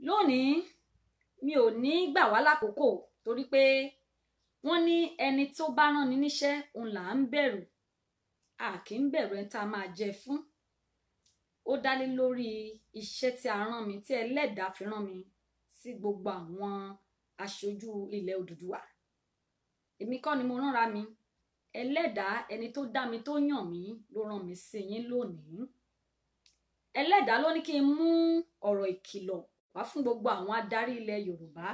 Lónìí mi ò ní gbà wá lákòókò torí pé wọ́n ní ẹni tó bá rán ni níṣẹ́ òun là ń bẹ̀rù, a kì í bẹ̀rù ẹni tá a máa jẹ fún. Ó dálé lórí iṣẹ́ tí a rán mi, tí Ẹlẹ́dàá fi rán mi sí gbogbo àwọn aṣojú ilẹ̀ Odùduwà. Èmi kọ́ ni mo ránra mi, Ẹlẹ́dàá ẹni tó dá mi tó yàn mí ló rán mi sí yín lónìí. Ẹlẹ́dàá ló ní kí n mú ọ̀rọ̀ ìkìlọ̀ wá fún gbogbo àwọn adarí ilẹ̀ Yorùbá.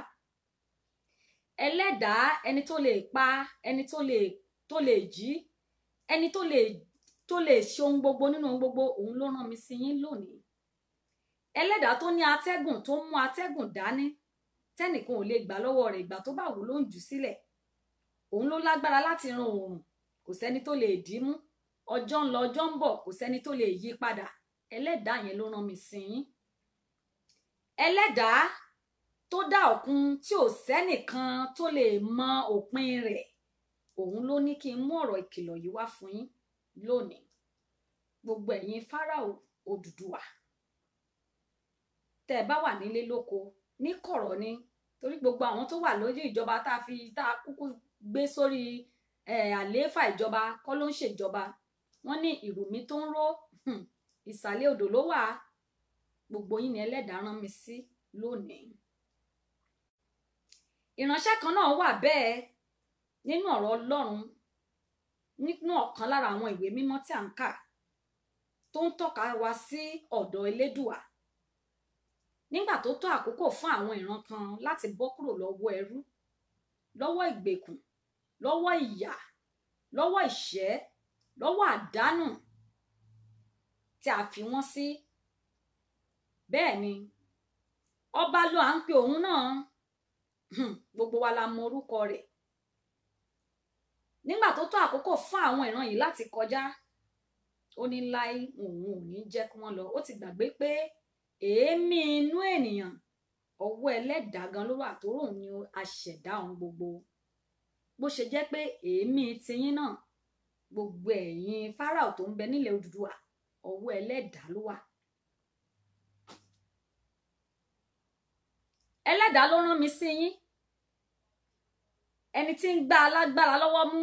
Ẹlẹ́dàá ẹni tó lè pa, ẹni tó lè jí, ẹni tó lè ṣe ohun gbogbo nínú ohun gbogbo, òun ló rán mi sí yín lónìí. Ẹlẹ́dàá tó ní atẹ́gùn, tó mú atẹ́gùn dání tẹ́nìkan ò lè gbà lọ́wọ́ rẹ̀, ìgbà tó bá wù ló ń jù sílẹ̀. Òun ló lágbára láti ran oòrùn, kò sẹ́ni tó lè dì í mú. Ọjọ́ ń lọ, ọjọ́ ń bọ̀, kò sẹ́ni tó lè yí padà. Ẹlẹ́dàá yẹn ló rán mi sí yín. Ẹlẹ́dàá tó dá òkun tí ò sẹ́nìkan tó lè mọ òpin rẹ̀, òun ló ní kí n mú ọ̀rọ̀ ìkìlọ̀ yìí wá fún yín lónìí. Gbogbo ẹ̀yin Fáráò Odùduwà, tẹ́ ẹ bá wà nílé lóko ní kọ̀rọ̀ ni, torí gbogbo àwọn tó wà lórí ìjọba tá a fi tá a kúkú gbé sórí àlééfà ìjọba kọ́ ló ń ṣèjọba. Wọ́n ní ìrùmí tó ń ró ìsàlẹ̀ odò ló wà. Gbogbo yín ni Ẹlẹ́dàá rán mi sí lónìí. Ìránṣẹ́ kan náà wà bẹ́ẹ̀ nínú ọ̀rọ̀ Ọlọ́run, nínú ọ̀kan lára àwọn ìwé mímọ́ tí à ń kà, tó ń tọ́ka wa sí ọ̀dọ̀ Elédùà. Nígbà tó tó àkókò fún àwọn ìran kan láti bọ́ kúrò lọ́wọ́ ẹrú, lọ́wọ́ ìgbèkùn, lọ́wọ́ ìyà, lọ́wọ́ ìṣẹ́, lọ́wọ́ àdánù tí a fi wọ́n sí. Bẹ́ẹ̀ ni ọba ló à ń pe òun náà, gbogbo wa la mọ orúkọ rẹ̀. Nígbà tó tó àkókò fún àwọn ìran yìí láti kọjá, ó ní láí òun ò ní jẹ́ kí wọ́n lọ. Ó ti gbàgbé pé èémí inú ènìyàn ọwọ́ Ẹlẹ́dàá gan ló wà, tó ròun ni aṣẹ̀dá ohun gbogbo. Bó ṣe jẹ́ pé èémí tiyín náà, gbogbo ẹ̀yin Fáráò tó ń bẹ nílẹ̀ Odùduwà, ọwọ́ Ẹlẹ́dàá ló wà. Ẹlẹ́dàá ló rán mi sí yín, ẹni tí ń gbá alágbára lọ́wọ́ mú,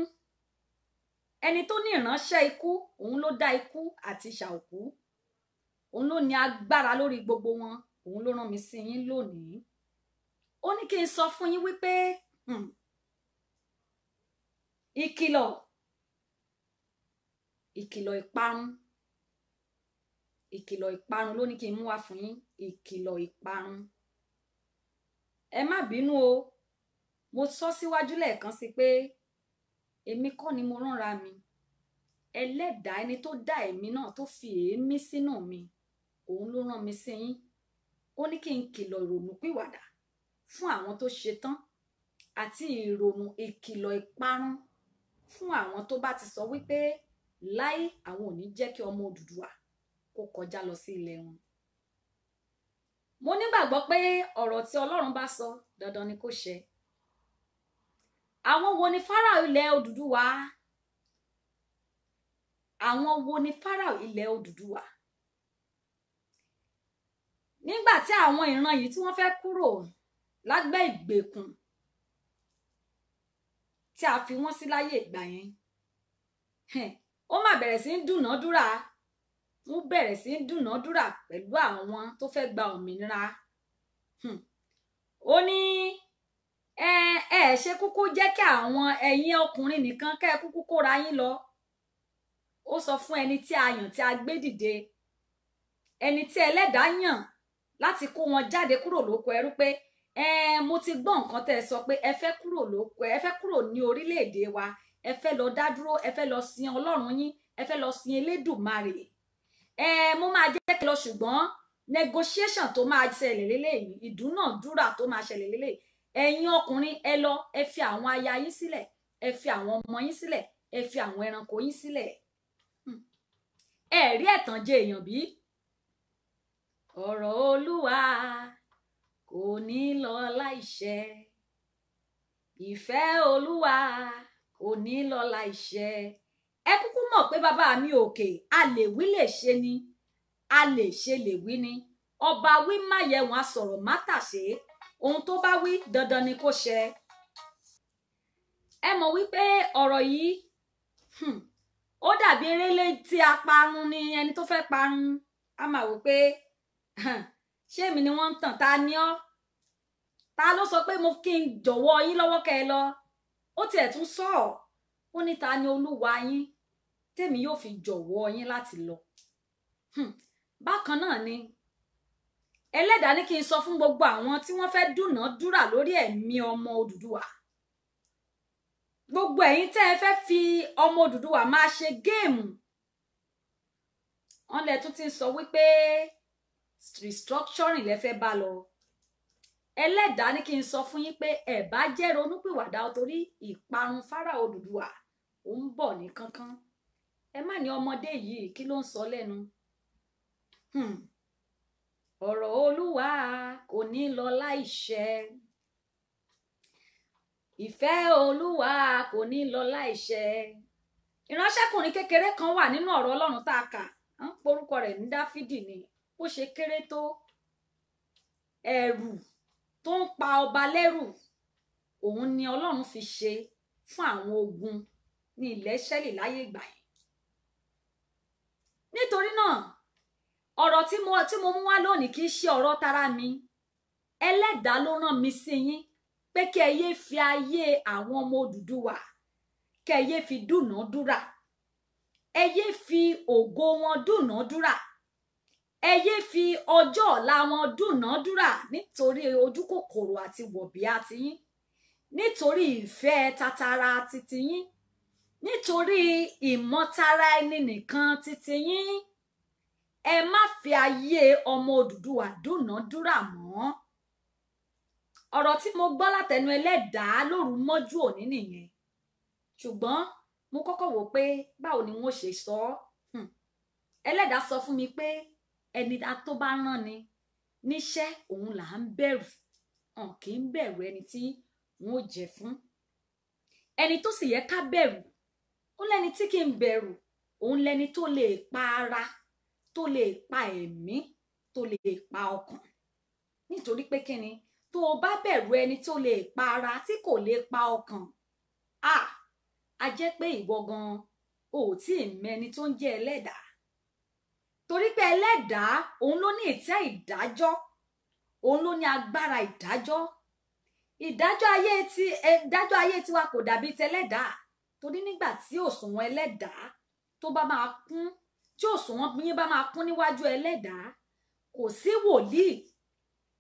ẹni tó ní ìránṣẹ́ ikú, òun ló dá ikú àti ìṣà òkú, òun ló ní agbára lórí gbogbo wọn, òun ló rán mi sí yín lónìí. Ó ní kí n sọ fún yín wípé ìkìlọ̀, ìkìlọ̀ ìparun, ìkìlọ̀ ìparun ló ní kí n mú wá fún yín, ìkìlọ̀ ìparun. Ẹ má bínú o, mo sọ síwájú lẹ́ẹ̀kan sí pé èmi kọ́ ni mo ránra mi. Ẹlẹ́dàá ẹni tó dá èmi náà, tó fi èémí sínú mi, òun ló rán mi sí yín. Ó ní kí n kìlọ̀ ìrònúpìwàdà fún àwọn tó ṣetán, àti ìrònú ìkìlọ̀ ìparun fún àwọn tó bá ti sọ wípé láí àwọn ò ní jẹ́ kí ọmọ Odùduwà kó kọjá lọ sí ilẹ̀ wọn. Mo nígbàgbọ́ pé ọ̀rọ̀ tí Ọlọ́run bá sọ dandan ni kó ṣẹ. Àwọn wo ni Fáráò ilẹ̀ Odùduwà? Àwọn wo ni Fáráò ilẹ̀ Odùduwà? Nígbà tí àwọn ìran yìí tí wọ́n fẹ́ kúrò lágbẹ́ ìgbèkùn tí a fi wọ́n sí láyé ìgbà yẹn, ó má bẹ̀rẹ̀ sí ń dúnàádúrà. Wọ́n bẹ̀rẹ̀ sí ń dúnàádúrà pẹ̀lú àwọn tó fẹ́ gba òmìnira. Ó ní ẹ ṣe kúkú jẹ́ kí àwọn ẹ̀yin ọkùnrin nìkan kẹ́ ẹ kúkú kóra yín lọ. Ó sọ fún ẹni tí a yàn, tí a gbé dìde, ẹni tí Ẹlẹ́dàá yàn láti kó wọn jáde kúrò lóko ẹrú pé mo ti gbọ́ nǹkan tẹ́ ẹ sọ pé ẹ fẹ́ kúrò lóko, ẹ fẹ́ kúrò ní orílẹ̀-èdè wa, ẹ fẹ́ lọ dá dúró, ẹ fẹ́ lọ sin Ọlọ́run yín, ẹ fẹ́ lọ sin Elédùmarè. Mo máa jẹ́ kí lọ, ṣùgbọ́n negotiation tó máa ṣẹlẹ̀ lélẹ́yìí, ìdúnàdúrà tó máa ṣẹlẹ̀ lélẹ́yìí, ẹ̀yin ọkùnrin ẹ lọ, ẹ fi àwọn aya yín sílẹ̀, ẹ fi àwọn ọmọ yín sílẹ̀, ẹ fi àwọn ẹranko yín sílẹ̀. Ẹ rí ẹ̀tànjẹ èèyàn bí? Ọ̀rọ̀ Olúwa kò ní lọ láìṣẹ, ìfẹ́ Olúwa kò ní lọ láìṣẹ. Ẹ kúkú mọ̀ pé bàbá mi òkè, a lè wí lè ṣe ni, a lè ṣe lè wí ni. Ọba wí máyẹ̀wọ̀n, asọ̀rọ̀ mátàṣé, ohun tó bá wí dandan ni kó ṣẹ. Ẹ mọ̀ wípé ọ̀rọ̀ yìí ó dàbí erélé tí a parun ni. Ẹni tó fẹ́ parun a máa wò pé ṣé èmi ni wọ́n ń tàn? Ta ni ọ́? Ta ló sọ pé mo kí n jọ̀wọ́ yín lọ́wọ́ kẹ́ ẹ lọ? Ó tiẹ̀ tún sọ ọ́, ó ní ta ni olúwa yín tèmi yóò fi jọ̀wọ́ yín láti lọ. Bákan náà ni ẹlẹ́dàá ní kí n sọ fún gbogbo àwọn tí wọ́n fẹ́ dúnàádúrà lórí ẹ̀mí ọmọ Odùduwà, gbogbo ẹ̀yin tẹ́ ẹ fẹ́ fi ọmọ Odùduwà máa ṣe géèmù. Wọ́n lẹ tún ti ń sọ wípé restructuring lẹ fẹ́ bá lọ. Ẹlẹ́dàá ní kí n sọ fún yín pé ẹ bá jẹ́ ronúpìwàdà, torí ìparun Fáráò Odùduwà ó ń bọ̀ ní kánkán. Ẹ má ní ọmọdé yìí kí ló ń sọ lẹ́nu. Ọ̀rọ̀ Olúwa kò ní lọ láìṣẹ, ìfẹ́ Olúwa kò ní lọ láìṣẹ. Ìránṣẹ́kùnrin kékeré kan wà nínú ọ̀rọ̀ Ọlọ́run tá a kà, à ń porúkọ rẹ̀ ní Dáfídì ni. Ó ṣe kéré tó, ẹ̀rù tó ń pa ọba lẹ́rù òun ni Ọlọ́run fi ṣe fún àwọn ogun ní ilẹ̀ Ísírẹ́lì láyé ìgbà yẹn. Nítorí náà ọ̀rọ̀ tí mo mú wá lónìí kì í ṣe ọ̀rọ̀ tara mi. Ẹlẹ́dàá ló rán mi sí yín pé kí ẹ yé fi ayé àwọn ọmọ Odùduwà, kí ẹ yé fi dúnàádúrà, ẹ yé fi ògo wọn dúnàádúrà, ẹ yé fi ọjọ́ ọ̀la wọn dúnàádúrà nítorí ojú kòkòrò àti wọ̀bìà tiyín, nítorí ìfẹ́ tatara titi yín, nítorí ìmọ̀tara ẹni nìkan titi yín. Ẹ má fi ayé ọmọ Odùduwà dúnàádúrà mọ́. Ọ̀rọ̀ tí mo gbọ́ látẹnu ẹlẹ́dàá lóru mọ́jú òní nìyẹn. Ṣùgbọ́n mo kọ́kọ́ wò pé báwo ni wọ́n ṣe sọ ọ́. Ẹlẹ́dàá sọ fún mi pé ẹni tó bá rán ni níṣẹ́ òun là ń bẹ̀rù, hàn kì í bẹ̀rù ẹni tí wọ́n ó jẹ fún. Ẹni tó sì yẹ ká bẹ̀rù, ó lẹ́ni tí kì í bẹ̀rù, òun lẹ́ni tó lè pa ara, tó lè pa ẹ̀mí, tó lè pa ọkàn. Nítorí pé kí ni? Tó o bá bẹ̀rù ẹni tó lè pa ara tí kò lè pa ọkàn, a jẹ́ pé ìwọ gan o ò tí ì mẹ́ni tó ń jẹ́ ẹlẹ́dàá. Torí pé ẹlẹ́dàá òun ló ní ìtẹ́ ìdájọ́, òun ló ní agbára ìdájọ́. Ìdájọ́ ayé tiwa kò dàbí tẹlẹ́dàá. Torí nígbà tí òṣùwọ̀n ẹlẹ́dàá tó bá máa kún, tí òṣùwọ̀n yín bá máa kún níwájú ẹlẹ́dàá, kò sí wòlíì,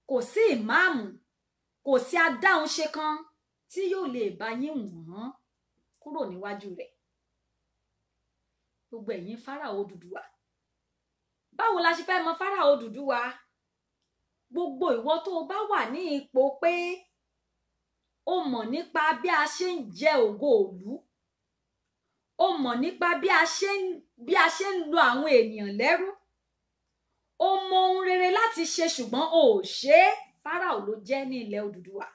kò sí ìmáàmù, kò sí adáhunṣe kan tí yóò lè bá yín wọ̀n kúrò níwájú rẹ̀. Gbogbo ẹ̀yin Fáráò Odùduwà, báwo la ṣe fẹ́ mọ Fáráò Odùduwà? Gbogbo ìwọ tó o bá wà ní ipò pé o mọ̀ nípa bí a ṣe ń jẹ ògo òlú, o mọ̀ nípa bí a ṣe ń lo àwọn ènìyàn lẹ́rú, o mọ ohun rere láti ṣe ṣùgbọ́n o ò ṣe é, Fáráò ló jẹ́ ní ilẹ̀ Odùduwà.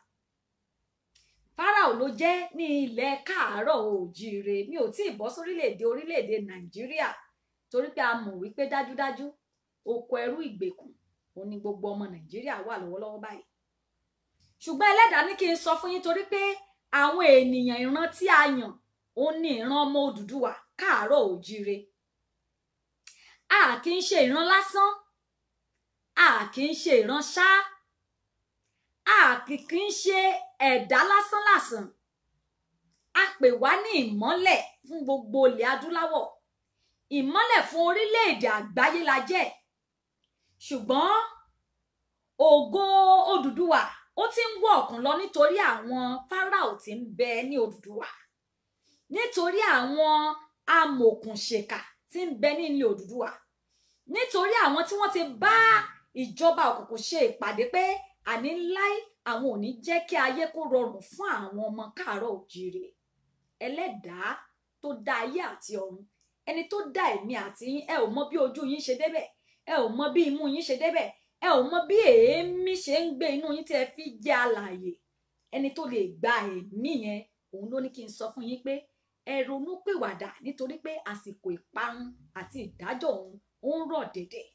Fáráò ló jẹ́ ní ilẹ̀ káàárọ̀ òjíire. Mi ò tí ì bọ́ sórílẹ̀-èdè orílẹ̀-èdè Nàìjíríà, torí pé a mọ̀ wípé dájúdájú oko ẹrú ìgbèkùn òun ni gbogbo ọmọ Nàìjíríà wà lọ́wọ́lọ́wọ́ báyìí. Ṣùgbọ́n ẹlẹ́dàá ní kí n sọ fún yín, torí pé àwọn ènìyàn ìran tí a yàn òun ni ìran ọmọ Odùduwà káàárọ̀ òjíire. A kì í ṣe ìran lásán, a kì í ṣe ìran ṣá, a kì í ṣe ẹ̀dá lásán lásán. A pè wá ní ìmọ́lẹ̀ fún gbogbo ilẹ̀ adúláwọ̀, ìmọ́lẹ̀ fún orílẹ̀-èdè àgbáyé la jẹ́. Ṣùgbọ́n ògo Odùduwà ó ti ń wọ̀ ọ̀kùn lọ nítorí àwọn Fáráò tí ń bẹ ní Odùduwà, nítorí àwọn amòòkùnṣèkà tí ń bẹ ní ilẹ̀ Odùduwà, nítorí àwọn tí wọ́n ti bá ìjọba òkùnkùn ṣe ìpàdé pé àní láí àwọn ò ní jẹ́ kí ayé kó rọrùn fún àwọn ọmọ káàárọ̀ òjíire. Ẹlẹ́dàá tó dá ayé àti ọ̀run, ẹni tó dá ẹ̀mí àti yín, ẹ ò mọ bí ojú yín ṣe débẹ̀, ẹ ò mọ bí imú yín ṣe débẹ̀, ẹ ò mọ bí èémí ṣe ń gbé inú yín tí ẹ fi jẹ́ alààyè. Ẹni tó lè gba ẹ̀mí yẹn òun ló ní kí n sọ fún yín pé ẹ ronú pìwàdà, nítorí pé àsìkò ìparun àti ìdájọ́ òun ó ń rọ̀ dẹ̀dẹ̀.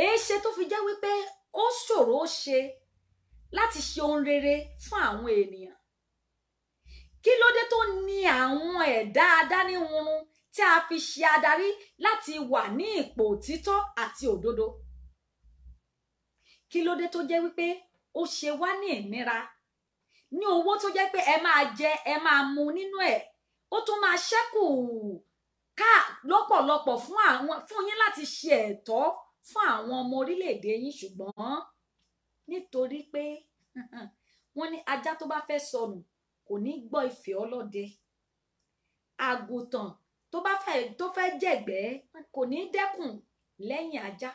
Èéṣe tó fi jẹ́ wípé ó ṣòro ṣe láti ṣe ohun rere fún àwọn ènìyàn? Kí ló dé tó ní àwọn ẹ̀dá adáníhunrun tí a fi ṣe adarí láti wà ní ipò òtítọ́ àti òdodo? Kí ló dé tó jẹ́ wípé ó ṣe wá ní ìnira ní owó tó jẹ́ pé ẹ máa jẹ ẹ máa mu nínú ẹ̀, ó tún máa ṣẹ́kù ká lọ́pọ̀lọpọ̀ fún àwọn fún yín láti ṣe ẹ̀tọ́ fún àwọn ọmọ orílẹ̀-èdè yín? Ṣùgbọ́n nítorí pé wọ́n ní ajá tó bá fẹ́ sọnù kò ní gbọ́ ìfẹ́ ọlọ́dẹ, àgùntàn tó bá fẹ́ jẹ̀gbẹ́ kò ní dẹ́kun lẹ́yìn ajá.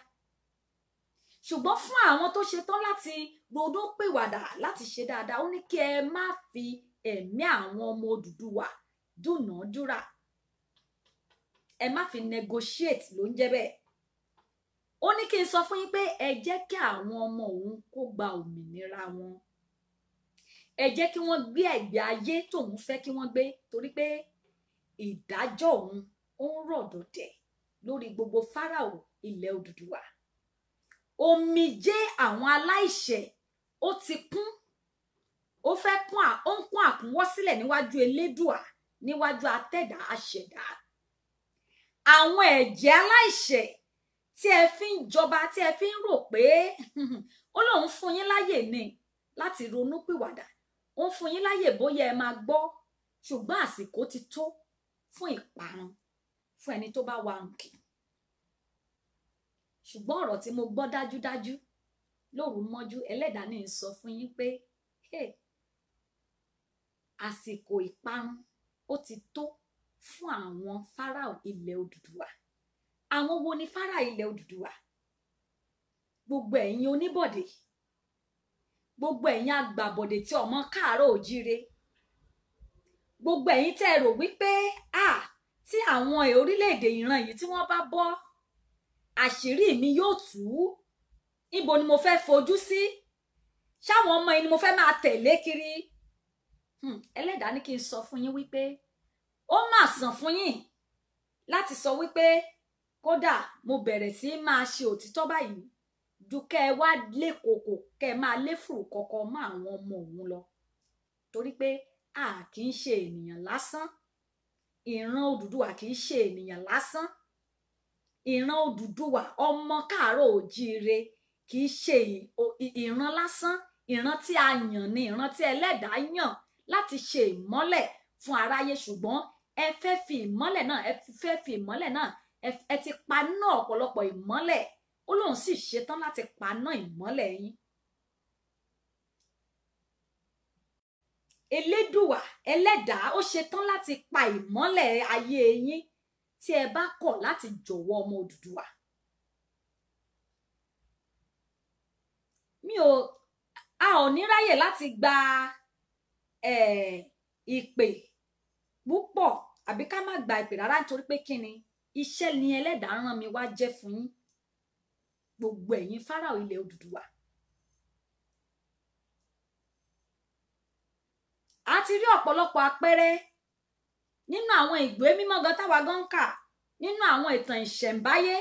Ṣùgbọ́n fún àwọn tó ṣetán láti ronú pìwàdà láti ṣe dáadáa, ó ní kí ẹ má fi ẹ̀mí àwọn ọmọ Odùduwà dúnàádúrà, ẹ má fi negotiate ló ń jẹ́ bẹ́ẹ̀. Ó ní kí n sọ fún yín pé ẹ jẹ́ kí àwọn ọmọ òun kó gba òmìnira wọn, ẹ jẹ́ kí wọ́n gbé ẹ̀gbẹ́ ayé tóun fẹ́ kí wọ́n gbé, torí pé ìdájọ́ òun ó ń rọ̀ dọ̀dẹ̀ lórí gbogbo Fáráò ilẹ̀ Odùduwà. Omijé àwọn aláìṣẹ̀ ó ti kún, ó fẹ́ kún, ó ń kún àkúnwọ́ sílẹ̀ níwájú Elédùà, níwájú atẹ́dà aṣẹ̀dá. Àwọn ẹ̀jẹ̀ aláìṣẹ̀ tí ẹ fi ń jọba, tí ẹ fi ń rò pé ó lóun fún yín láyè ni láti ronú pìwàdà, ó ń fún yín láyè bóyá ẹ máa gbọ́, ṣùgbọ́n àsìkò ti tó fún ìparun fún ẹni tó bá wa nkì. Ṣùgbọ́n ọ̀rọ̀ tí mo gbọ́ dájúdájú lóru mọ́jú, ẹlẹ́dàá ní sọ fún yín pé àsìkò ìparun ó ti tó fún àwọn Fáráò ilẹ̀ Odùduwà. Àwọn wo ni Fáráò ilẹ̀ Odùduwà? Gbogbo ẹ̀yin oníbọ̀dé, gbogbo ẹ̀yin agbàbọ̀dé tí ọmọ káàárọ̀ òjíire, gbogbo ẹ̀yin tẹ́ ẹ rò wípé tí àwọn orílẹ̀-èdè ìran yìí tí wọ́n bá bọ́, àṣírí mi yóò tú, níbo ni mo fẹ́ fojú sí, ṣáwọn ọmọ yìí ni mo fẹ́ máa tẹ̀lé kiri. Ẹlẹ́dàá ní kí n sọ fún yín wípé ó mà sàn fún yín láti sọ wípé kódà mo bẹ̀rẹ̀ sí máa ṣe òtítọ́ báyìí ju kẹ́ ẹ wá lé kòkò kẹ́ ẹ máa lé fùrù kọ̀kọ̀ mọ́ àwọn ọmọ òun lọ, torí pé a kì í ṣe ènìyàn lásán. Ìran Odùduwà kì í ṣe ènìyàn lásán. Ìran Odùduwà ọmọ káàárọ̀ òjíire kì í ṣe ìran lásán. Ìran tí a yàn ni ìran tí ẹlẹ́dàá yàn láti ṣe ìmọ́lẹ̀ fún aráyé. Ṣùgbọ́n ẹ fẹ́ fi ìmọ́lẹ̀ náà, ẹ fẹ́ fi ìmọ́lẹ̀ náà, ẹ ti paná ọ̀pọ̀lọpọ̀ ìmọ́lẹ̀. Ó lóun sì ṣetán láti paná ìmọ́lẹ̀ yín. Elédùwà ẹlẹ́dàá ó ṣetán láti pa ìmọ́lẹ̀ ayé yín tí ẹ bá kọ̀ láti jọ̀wọ́ ọmọ Odùduwà. A ò ní ráyè láti gba ìpè púpọ̀ àbí ká má gba ìpè rárá, nítorí pé kí ni iṣẹ́ ni ẹlẹ́dàá rán mi wá jẹ́ fún yín, gbogbo ẹ̀yin Fáráò ilẹ̀ Odùduwà. A ti rí ọ̀pọ̀lọpọ̀ àpẹẹrẹ nínú àwọn ìwé mímọ́ gan táwa gan ń kà, nínú àwọn ìtàn ìṣẹ̀ǹbáyé,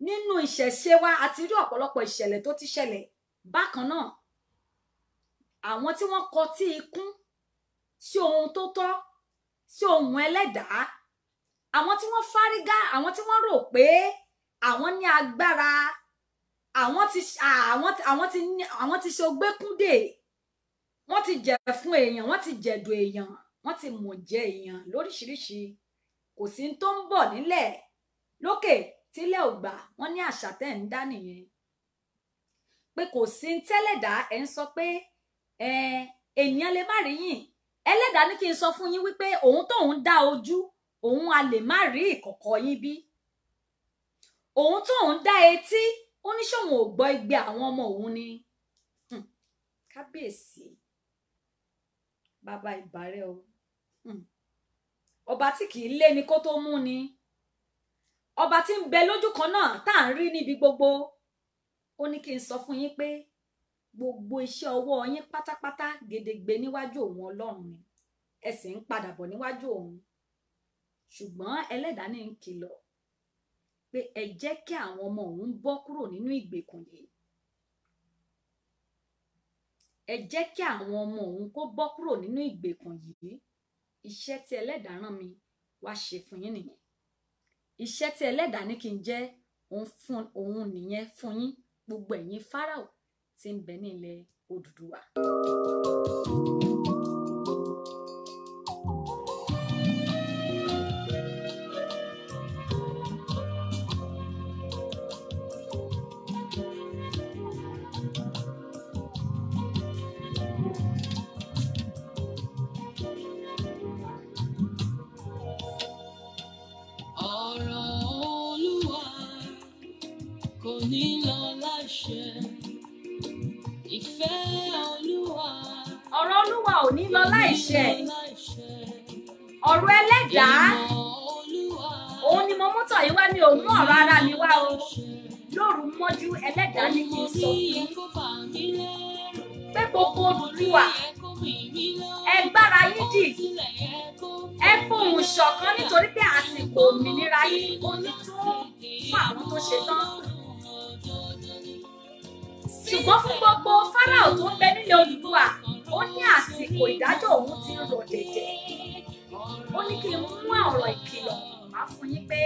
nínú ìṣẹ̀ṣe wa, a ti rí ọ̀pọ̀lọpọ̀ ìṣẹ̀lẹ̀ tó ti ṣẹlẹ̀. Bákan náà, àwọn tí wọ́n kọtí ikún sí ohun tó tọ́, sí ohun ẹlẹ́dàá, àwọn tí wọ́n fárígá, àwọn tí wọ́n rò pé àwọn ní agbára, àwọn ti ṣe ogbékúndè, wọ́n ti jẹ̀ fún èèyàn, wọ́n ti jẹ̀dọ̀ èèyàn, wọ́n ti mọ̀jẹ̀ èèyàn lóríṣiríṣi. Kò sí tó ń bọ̀ nílẹ̀ lókè tílẹ̀ ò gbà, wọ́n ní àṣà tẹ́ ń dá nìyẹn, pé kò sí tẹ́lẹ̀dá. Ẹ̀ ń sọ pé ènìyàn lè má rí yín. Ẹlẹ́dàá ní kí n sọ fún yín wípé òun tóun dá ojú, òun a lè má rí ìkọ̀kọ̀ yín bí. Òun tóun dá etí, ó ní ṣóun ò gbọ́ igbe àwọn ọmọ òun ni. Kábíyèsí bàbá ìbàrẹ̀ o, ọba tí kì í lé ni kó tó mú ni, ọba tí ń bẹ lójú kan náà tá à ń rí níbi gbogbo. Ó ní kí n sọ fún yín pé gbogbo iṣẹ́ ọwọ́ yín pátápátá gedegbe níwájú òun Ọlọ́run ni, ẹ sì ń padà bọ̀ níwájú òun. Ṣùgbọ́n ẹlẹ́dàá ní ń kìlọ̀ pé pé ẹ jẹ́ kí àwọn ọmọ òun bọ́ kúrò nínú ìgbèkùn yìí. Ẹ jẹ́ kí àwọn ọmọ òun kó bọ́ kúrò nínú ìgbèkùn yìí. Iṣẹ́ tí ẹlẹ́dàá rán mi wá ṣe fún yín nìyẹn. Iṣẹ́ tí ẹlẹ́dàá ní kí n jẹ́ òun nìyẹn fún yín, gbogbo ẹ̀yin Fáráò tí ń bẹ ní ilẹ̀ Odùduwà. Ọ̀rọ̀ Olúwa kò ní lọ láìṣẹ. Ìfẹ́ Olúwa Ọ̀rọ̀ Olúwa ò ní lọ láìṣẹ. láìṣẹ. Ọ̀rọ̀ ẹlẹ́dàá Ìmọ̀ Olúwa òun ni mo mú tọ̀ yín wá, mi ò mú ọ̀rọ̀ ara mi wá o. Lóru mọ́jú ẹlẹ́dàá ní kí n sọ fún yín pé gbogbo Odùduwà ẹ gbára yín dì, ẹ fohùn ṣọ̀kan nítorí pé àsìkò òmìnira yín ó ti tó fún àwọn tó ṣe tán. Ṣùgbọ́n fún gbogbo Fáráò tó ń bẹ nílẹ̀ Odùduwà, ó ní àsìkò ìdájọ́ òun ti ń rọ̀ dẹ̀dẹ̀. Ó ní kí n mú ọ̀rọ̀ ìkìlọ̀ wá fún yín pé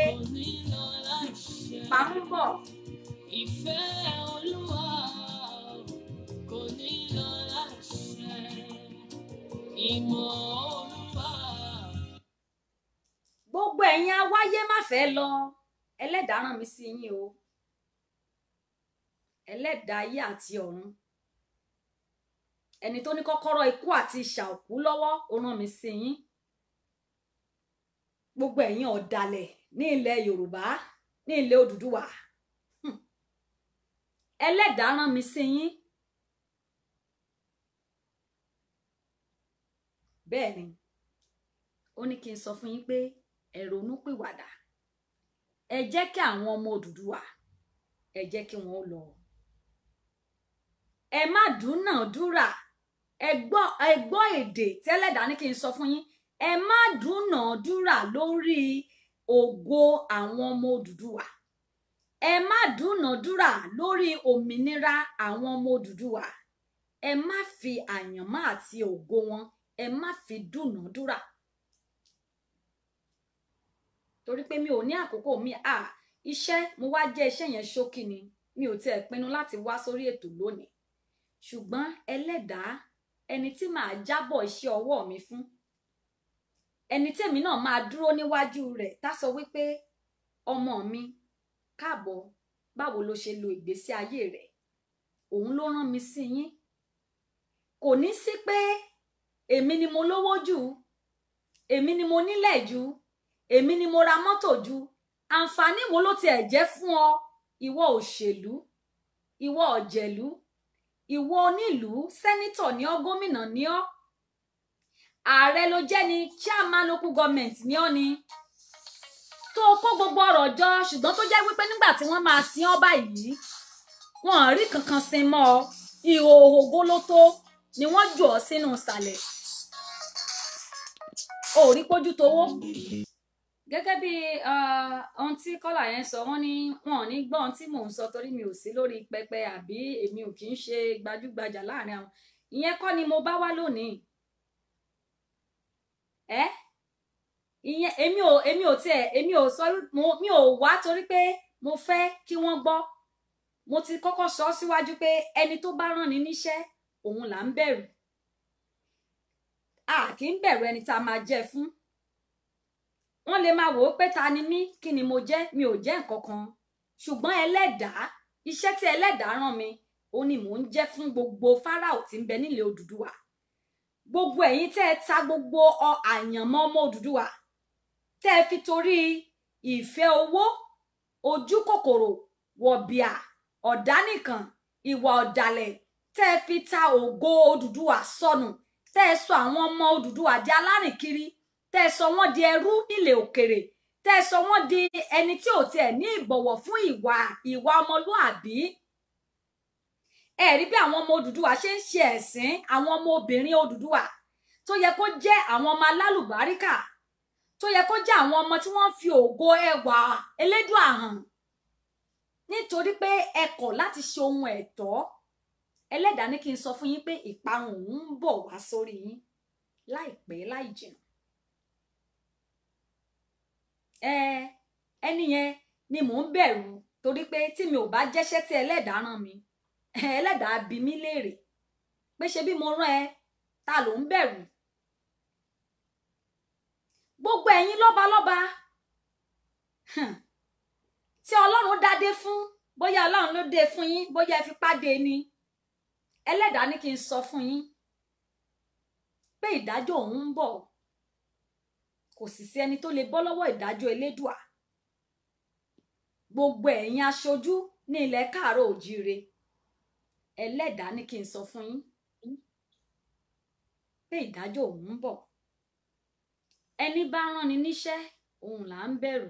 parun bọ̀. Ìfẹ́ Olúwa kò ní lọ láìṣẹ. Ìmọ̀ Olúwa. Gbogbo ẹ̀yin awáyé má fẹ́ lọ, ẹlẹ́dàá rán mi sí yín o. Ẹlẹ́dàá ayé àti ọ̀run, ẹni tó ní kọ́kọ́rọ́ ikú àti ìṣà òkú lọ́wọ́, ó rán mi sí yín. Gbogbo ẹ̀yin ọ̀dàlẹ̀ ní ilẹ̀ Yorùbá, ní ilẹ̀ Odùduwà, ẹlẹ́dàá rán mi sí yín. Bẹ́ẹ̀ ni, ó ní kí n sọ fún yín pé ẹ ronúpìwàdà, ẹ jẹ́ kí àwọn ọmọ Odùduwà, ẹ jẹ́ kí wọ́n lọ. Ẹ má dúnàádúrà. Ẹ gbọ́ èdè tẹ́lẹ̀dá ní kí n sọ fún yín. Ẹ má dúnàádúrà lórí ògo àwọn ọmọ Odùduwà. Ẹ má dúnàádúrà lórí òmìnira àwọn ọmọ Odùduwà. Ẹ má fi àyànmọ́ àti ògo wọn, ẹ má fi dúnàádúrà. Torí pé mi ò ní àkókò mi, iṣẹ́ mo wá jẹ́ iṣẹ́ yẹn ṣókí ni, mi ò tiẹ̀ pinnu láti wá sórí ètò lónìí. Ṣùgbọ́n ẹlẹ́dàá, ẹni tí màá jábọ̀ iṣẹ́ ọwọ́ mi fún, ẹni tèmi náà máa dúró níwájú rẹ̀ tá sọ wípé ọmọ mi káàbọ̀, báwo ló ṣe lo ìgbésí ayé rẹ̀, òun ló rán mi sí yín. Kò ní sí pé èmi ni mo lówó jù, èmi ni mo nílẹ̀ jù, èmi ni mo ra mọ́tò jù. Àǹfààní wo ló tiẹ̀ jẹ́ fún ọ, ìwọ òṣèlú, ìwọ ọ̀jẹ̀lú, ìwọ onílùú, sẹ́nítọ̀ ní ọ́, gómìnà ní ọ́, ààrẹ ló jẹ́ ni, chairman local government ní ọ́ ni, tó o kó gbogbo ọ̀rọ̀ jọ, ṣùgbọ́n tó jẹ́ wípé nígbà tí wọ́n máa sin ọ́ báyìí, wọn ò rí kankan sin mọ́ ọ, ìhòòhò gólótó ni wọ́n jù ọ́ sínú ìsàlẹ̀. O ò rí pójú towó. Gẹ́gẹ́ bí ohun tí kọ́là yẹn sọ, wọ́n ní wọn ò ní gbọ́ ohun tí mò ń sọ torí mi ò sí lórí pẹpẹ àbí èmi ò kì í ṣe gbajúgbajà láàrin àwọn. Ìyẹn kọ́ ni mo bá wá lónìí. Ìyẹn èmi ò sọ, mi ò wá torí pé mo fẹ́ kí wọ́n gbọ́. Mo ti kọ́kọ́ sọ síwájú pé ẹni tó bá rán ni níṣẹ́ òun là ń bẹ̀rù. A kì í bẹ̀rù ẹni tá a máa jẹ́ fún. Wọ́n lè máa wò ó pé ta ni mí, kí ni mo jẹ́, mi ò jẹ́ nǹkan kan. Ṣùgbọ́n ẹlẹ́dàá, iṣẹ́ tí ẹlẹ́dàá rán mi, òun ni mò ń jẹ́ fún gbogbo Fáráò tí ń bẹ nílẹ̀ Odùduwà. Gbogbo ẹ̀yin tẹ́ ẹ ta gbogbo àyànmọ́ ọmọ Odùduwà, tẹ́ ẹ fi torí ìfẹ́ owó, ojú kòkòrò, wọ̀bìà, ọ̀dánìkàn, ìwà ọ̀dàlẹ̀, tẹ́ ẹ fi ta ògo Odùduwà sọnù, tẹ́ ẹ sọ àwọn ọmọ Odùduwà di alárìnkiri, tẹ́ ẹ sọ wọ́n di ẹrú nílẹ̀ òkèrè, tẹ́ ẹ sọ wọ́n di ẹni tí ò tiẹ̀ ní ìbọ̀wọ̀ fún ìwà ọmọlúàbí. Ẹ rí bí àwọn ọmọ Odùduwà ṣe ń ṣe ẹ̀sín àwọn ọmọ obìnrin Odùduwà tó yẹ kó jẹ́ àwọn ọmọ alálùbáríkà, tó yẹ kó jẹ́ àwọn ọmọ tí wọ́n fi ògo ẹwà Elédùà hàn. Nítorí pé ẹ kọ̀ láti ṣe ohun ẹ̀tọ́, ẹlẹ́dàá ní kí n sọ fún yín pé ìparun òun ń bọ̀ wá sórí yín láìpẹ́ láì jìnnà. Ẹni yẹn ni mò ń bẹ̀rù, torí pé tí mi ò bá jẹ́ṣẹ́ tí ẹlẹ́dàá rán mi, ẹlẹ́dàá bi mí léèrè pé ṣe bí mo rán ẹ, ta ló ń bẹ̀rù? Gbogbo ẹ̀yin lọ́balọ́ba tí Ọlọ́run dádé fún, bóyá Ọlọ́run ló dé fún yín, bóyá ẹ fipá dé ni, ẹlẹ́dàá ní kí n sọ fún yín pé ìdájọ́ òun ń bọ̀. Kò sì sí ẹni tó lè bọ́ lọ́wọ́ ìdájọ́ Elédùà. Gbogbo ẹ̀yin aṣojú ní ilẹ̀ káàárọ̀ òjíire, ẹlẹ́dàá ní kí n sọ fún yín pé ìdájọ́ òun ń bọ̀. Ẹni bá rán ni níṣẹ́, òun là ń bẹ̀rù.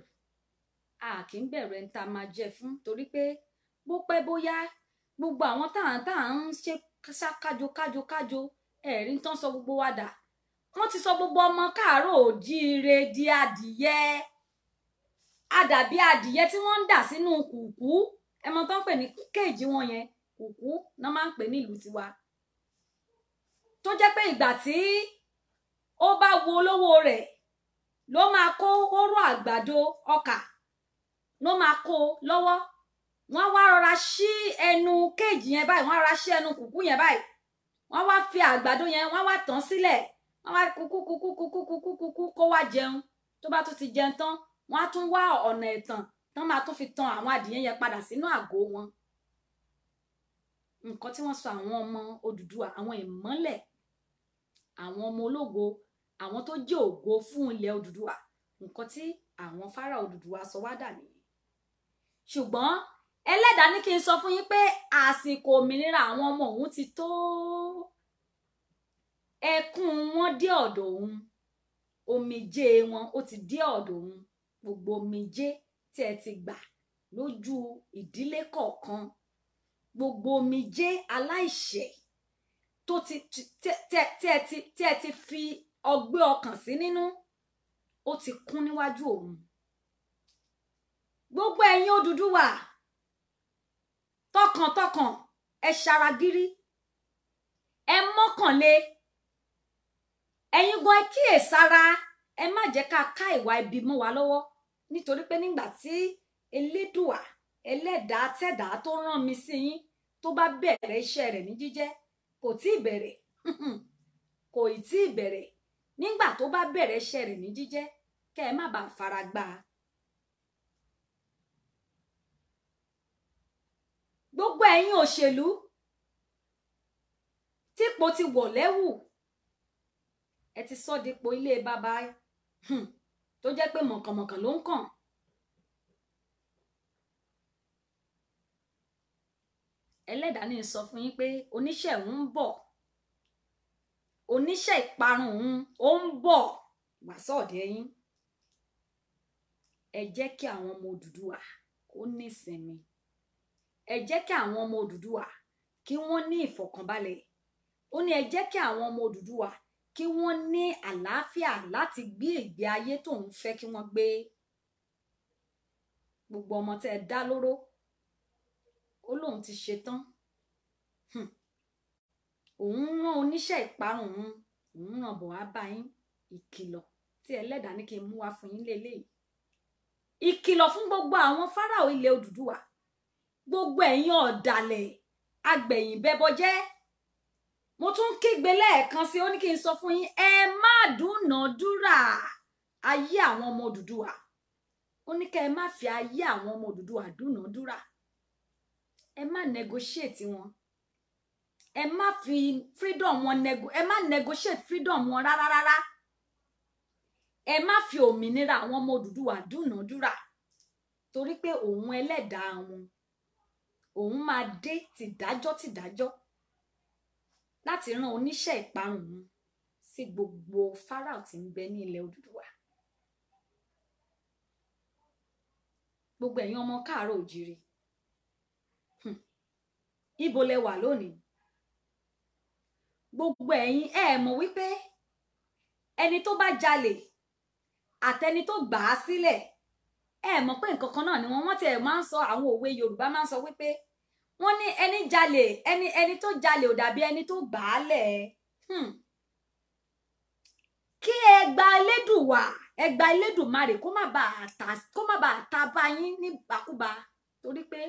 A kì í bẹ̀rù ẹni tá a máa jẹ fún, torí pé bó pẹ́ bóyá gbogbo àwọn tá à ń ṣe kájo kájo kájo, ẹ̀rí tán sọ gbogbo wa dà. Wọ́n ti sọ gbogbo ọmọ káàárọ̀ òjíire di adìyẹ, àdàbí adìyẹ tí wọ́n ń dà sínú kùkú. Ẹmọ tó ń pè ní kéèjì wọn yẹn, kùkú náà máa ń pè nílùú tiwa. Tó jẹ́ pé ìgbà tí ó bá wo olówó rẹ̀ ló máa kó hóró àgbàdo ọkà ló máa kó lọ́wọ́. Wọ́n wá rọra ṣí ẹnu kéèjì yẹn báyìí, wọ́n rọra ṣí ẹnu kùkú yẹn báyìí, wọ́n wá fi àgbàdo yẹn, wọ́n wá tàn sílẹ̀, wọ́n wá kúkú kúkú kúkú kúkú kúkú kó wá jẹun. Tó bá tún ti jẹun tán, wọ́n á tún wá ọ̀nà ẹ̀tàn tán máa tún fi tan àwọn adìyẹ yẹn padà sínú àgọ́ wọn. Nǹkan tí wọ́n sọ àwọn ọmọ Odùduwà, àwọn ìmọ́lẹ̀, àwọn ọmọ ológo, àwọn tó jẹ́ ògo fún ilẹ̀ Odùduwà, nǹkan tí àwọn Fáráò Odùduwà sọ wá dà nìyẹn. Ṣùgbọ́n ẹlẹ́dàá ní kí n sọ fún yín pé àsìkò òmìnira àwọn ọmọ òun ti tó. Ẹkún wọn dé ọ̀dọ̀ òun, omijé wọn ó ti dé ọ̀dọ̀ òun. Gbogbo omijé tí ẹ ti gbà lójú ìdílé kọ̀ọ̀kan, gbogbo omijé aláìṣẹ̀ tó ti tí ẹ ti fi ọgbẹ́ ọkàn sí nínú, ó ti kún níwájú òun. Gbogbo ẹ̀yin Odùduwà, tọkàntọkàn ẹ ṣaragírí, ẹ mọ́kànlé, ẹ̀yin gan ẹ kíyèsára, ẹ má jẹ́ ká ká ìwà ibi mọ́ wa lọ́wọ́. Nítorí pé nígbà tí Elédùà ẹlẹ́dàá tẹ̀dá tó rán mi sí yín tó bá bẹ̀rẹ̀ iṣẹ́ rẹ̀ ní jíjẹ́, kò tí ì bẹ̀rẹ̀, kò ì tí ì bẹ̀rẹ̀. Nígbà tó bá bẹ̀rẹ̀ iṣẹ́ rẹ̀ ní jíjẹ́, kẹ́ ẹ má bàa fara gbá a. Gbogbo ẹ̀yin òṣèlú típò ti wọ̀ lẹ́wù, ẹ ti sọ dípò ilé bàbá tó jẹ́ pé mọ̀kànmọ̀kàn ló ń kàn. Ẹlẹ́dàá ní sọ fún yín pé oníṣẹ́ òun ń bọ̀, oníṣẹ́ ìparun òun ó ń bọ̀ wá sọ́ọ̀dẹ̀ yín. Ẹ jẹ́ kí àwọn ọmọ Odùduwà kó nísinmi. Ẹ jẹ́ kí àwọn ọmọ Odùduwà kí wọ́n ní ìfọ̀kànbalẹ̀. Ó ní ẹ jẹ́ kí àwọn ọmọ Odùduwà kí wọ́n ní àlàáfíà láti gbé ìgbé ayé tóun fẹ́ kí wọ́n gbé. Gbogbo ọmọ tẹ́ ẹ dá lóró, ó lóun ti ṣetán. Òun rán oníṣẹ́ ìparun òun, òun ràn bọ̀ wá bá yín. Ìkìlọ̀ tí ẹlẹ́dàá ní kí n mú wá fún yín léléyìí. Ìkìlọ̀ fún gbogbo àwọn Fáráò ilẹ̀ Odùduwà, gbogbo ẹ̀yin ọ̀dàlẹ̀ agbẹ̀yìnbẹbọjẹ́. Mo tún kígbe lẹ́ẹ̀kan sí, ó ní kí n sọ fún yín, ẹ má dúnàádúrà ayé àwọn ọmọ Odùduwà. Ó ní kẹ́ ẹ má fi ayé àwọn ọmọ Odùduwà dúnàádúrà. Ẹ má negotiate wọn. Ẹ má fi freedom wọn ẹ má negotiate freedom wọn rárá rárá. Ẹ má fi òmìnira àwọn ọmọ Odùduwà dúnàádúrà, torí pé òun ẹlẹ́dàá wọn, òun máa dé tìdájọ́ tìdájọ́ láti rán oníṣẹ́ ìparun òun sí gbogbo Fáráò tí ń bẹ ní ilẹ̀ Odùduwà. Gbogbo ẹ̀yin ọmọ káàárọ̀ òjíire, ibo lẹ wà lónìí? Gbogbo ẹ̀yin ẹ mọ̀ wípé ẹni tó bá jalè àtẹni tó gbà á sílẹ̀, Ẹ mọ̀ pé nǹkan kan náà ni wọ́n tiẹ̀ máa ń sọ. Àwọn òwe Yorùbá máa ń sọ wípé wọ́n ní ẹni jalè, ẹni tó jalè ò dàbí ẹni tó gbà á lẹ̀. Kí ẹ gba Elédùwà, ẹ gba Elédùmarè kó má bàa ta bá yín nígbàkúgbà, torí pé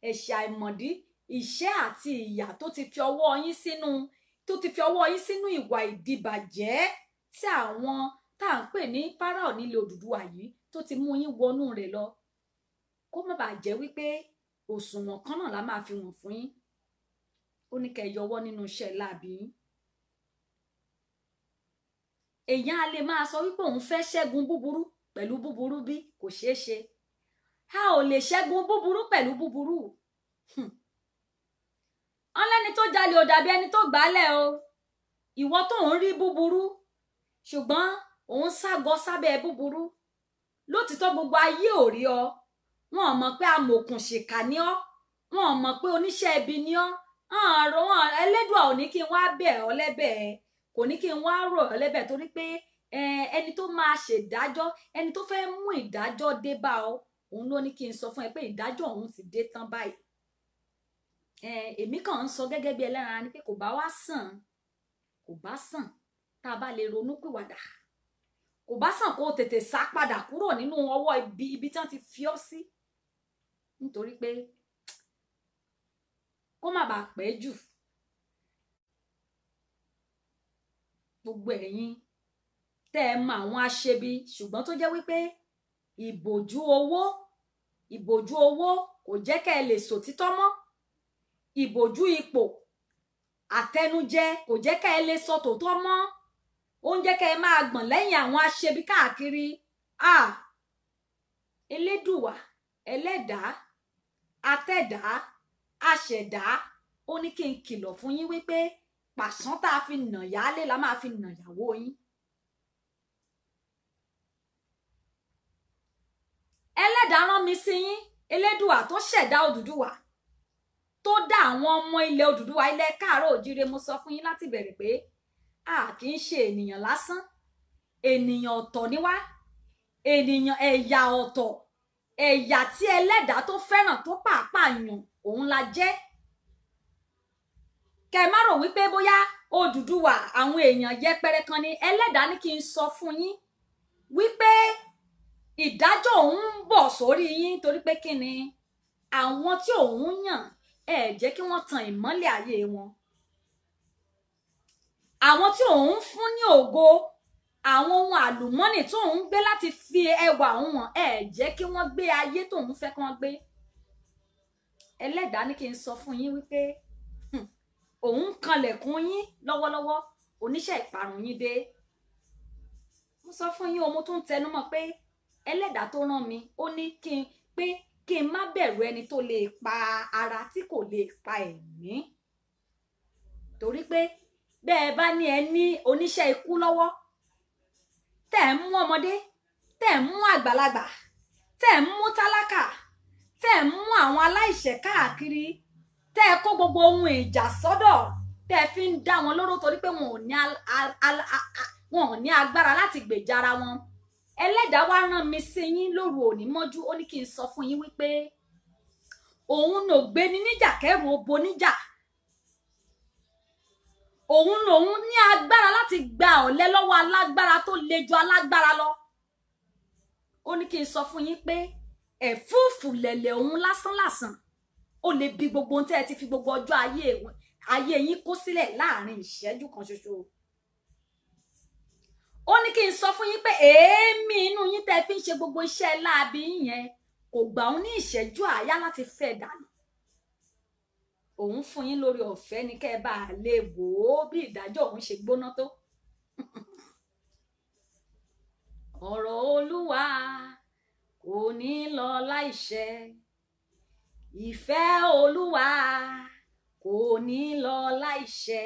ẹ̀ṣẹ̀ àìmọ̀dí, ìṣẹ́ àti ìyà tó ti fi ọwọ́ yín sínú, tó ti fi ọwọ́ yín sínú ìwà ìdìbàjẹ́ tí àwọn tá à ń pè ní Fáráò nílẹ̀ Odùduwà yìí tó ti mú yín wọnú rẹ̀ lọ, kó má bàa jẹ́ wípé òṣùwọ̀n kan náà la máa fi wọ̀n fún yín. Ó ní kẹ́ ẹ yọwọ́ nínú iṣẹ́ láabi yín. Èèyàn á lè máa sọ wípé òun fẹ́ ṣẹ́gun búburú pẹ̀lú búburú, bí kò ṣeé ṣe. A ò lè ṣẹ́gun búburú pẹ̀lú búburú. Ọlẹ́ni tó jalè ò dàbí ẹni tó gbálẹ̀ o. Ìwọ tó ń rí búburú ṣùgbọ́n òun ságọ sábẹ́ búburú, lótìtọ́ gbogbo ayé ò rí ọ, wọn ò mọ̀ pé amòòkùnṣìkà ni ọ́, wọn ò mọ̀ pé oníṣẹ́ ibi ni ọ́. Ẹlẹ́dùà ò ní kí n wá bẹ̀ ọ́ lẹ́bẹ̀, kò ní kí n wá rọ̀ ọ́ lẹ́bẹ̀, torí pé ẹni tó máa ṣèdájọ́, ẹni tó fẹ́ mú ìdájọ́ dé bá ọ, òun ló ní kí n sọ fún ẹ pé ìdájọ́ òun ti dé tán báyìí. Èmi kàn ń sọ gẹ́gẹ́ bí ẹlẹ́ran ara ni pé kò bá wá sàn, kò bá sàn tá a bá lè ronú pìwàdà, kò bá sàn kó o tètè sá padà kúrò nínú ọwọ́ ibi tí wọ́n ti fi ọ́ sí, nítorí pé kó má bàa pẹ́ jù. Gbogbo ẹ̀yin tẹ́ ẹ mọ àwọn aṣebi ṣùgbọ́n tó jẹ́ wípé ìbòjú owó kò jẹ́ kẹ́ ẹ lè sòtítọ́ mọ́, ìbòjú ipò àtẹnujẹ kò jẹ́ kẹ́ ẹ lè sọ tòótọ́ mọ́, ó ń jẹ́ kẹ́ ẹ máa gbọ̀n lẹ́yìn àwọn aṣebi káàkiri. Elédùwà, ẹlẹ́dàá, atẹ́dàá, aṣẹ̀dá, ó ní kí n kìlọ̀ fún yín wípé pàṣán tá a fi nà yálé la máa fi nà yàwó yín. Ẹlẹ́dàá rán mi sí yín, Elédùwà tó ṣẹ̀dá Odùduwà, tó dá àwọn ọmọ ilẹ̀ Odùduwà, ilẹ̀ káàárọ̀ òjíire. Mo sọ fún yín láti bẹ̀rẹ̀ pé a kì í ṣe ènìyàn lásán, ènìyàn ọ̀tọ̀ ni wá, ènìyàn ẹ̀yà ọ̀tọ̀, ẹ̀yà tí ẹlẹ́dàá tó fẹ́ràn tó pàápàá yàn òun la jẹ́. Kẹ má rò wípé bóyá Odùduwà àwọn èèyàn yẹpẹrẹ kan ni. Ẹlẹ́dàá ní kí n sọ fún yín wípé ìdájọ́ òun ń bọ̀ sórí yín, torí pé kí ni àwọn tí òun yàn, ẹ jẹ́ kí wọ́n tan ìmọ́lẹ̀ ayé wọn. Àwọn tí òun fún ní ògo, àwọn ohun àlùmọ́nì tó òun gbé láti fi ẹwà òun hàn, ẹ jẹ́ kí wọ́n gbé ayé tóun fẹ́ kí wọ́n gbé. Ẹlẹ́dàá ní kí n sọ fún yín wípé òun kanlẹ̀kùn yín lọ́wọ́lọ́wọ́, oníṣẹ́ ìparun yín dé. Mo sọ fún yín o, mo tún tẹnumọ́ pé ẹlẹ́dàá tó rán mi, ó ní kí n pé kí n má bẹ̀rù ẹni tó lè pa ara tí kò lè pa ẹ̀mí, torí pé bẹ́ẹ̀ bá ní ẹ ní oníṣẹ́ ikú lọ́wọ́, tẹ́ ẹ̀ ń mú ọmọdé, tẹ́ ẹ̀ ń mú àgbàlagbà, tẹ́ ẹ̀ ń mú tálákà, tẹ́ ẹ̀ ń mú àwọn aláìṣẹ̀ káàkiri, tẹ́ ẹ kó gbogbo ohun ìjà sọ́dọ̀, tẹ́ ẹ fi ń dá wọn lóró torí pé wọn ò ní agbára láti gbèjà ara wọn. Ẹlẹ́dàá wá rán mi sí yín lóru òní mọ́jú, ó ní kí n sọ fún yín wípé òun ló gbé ní níjà kẹrù obo níjà, òun lòun ní agbára láti gba ọ̀lẹ lọ́wọ́ alágbára tó le ju alágbára lọ. Ó ní kí n sọ fún yín pé ẹ̀fúùfù lẹ̀lẹ̀ òun lásánlàsàn ó lè bi gbogbo ohun tẹ́ ẹ ti fi gbogbo ọjọ́ ayé yín kó sílẹ̀ láàrin ìṣẹ́jú kan ṣoṣo. Ó ní kí n sọ fún yín pé èémí inú yín tẹ́ fi ń ṣe gbogbo iṣẹ́ láabi yín yẹn kò gbà òun ní ìṣẹ́jú àáyá láti fẹ́ dànù. Òun fún yín lórí ọ̀fẹ́ ni kẹ́ ẹ bá lè wò ó bí ìdájọ́ òun ṣe gbóná tó. Ọ̀rọ̀ Olúwa kò ní lọ láìṣẹ, ìfẹ́ Olúwa kò ní lọ láìṣẹ.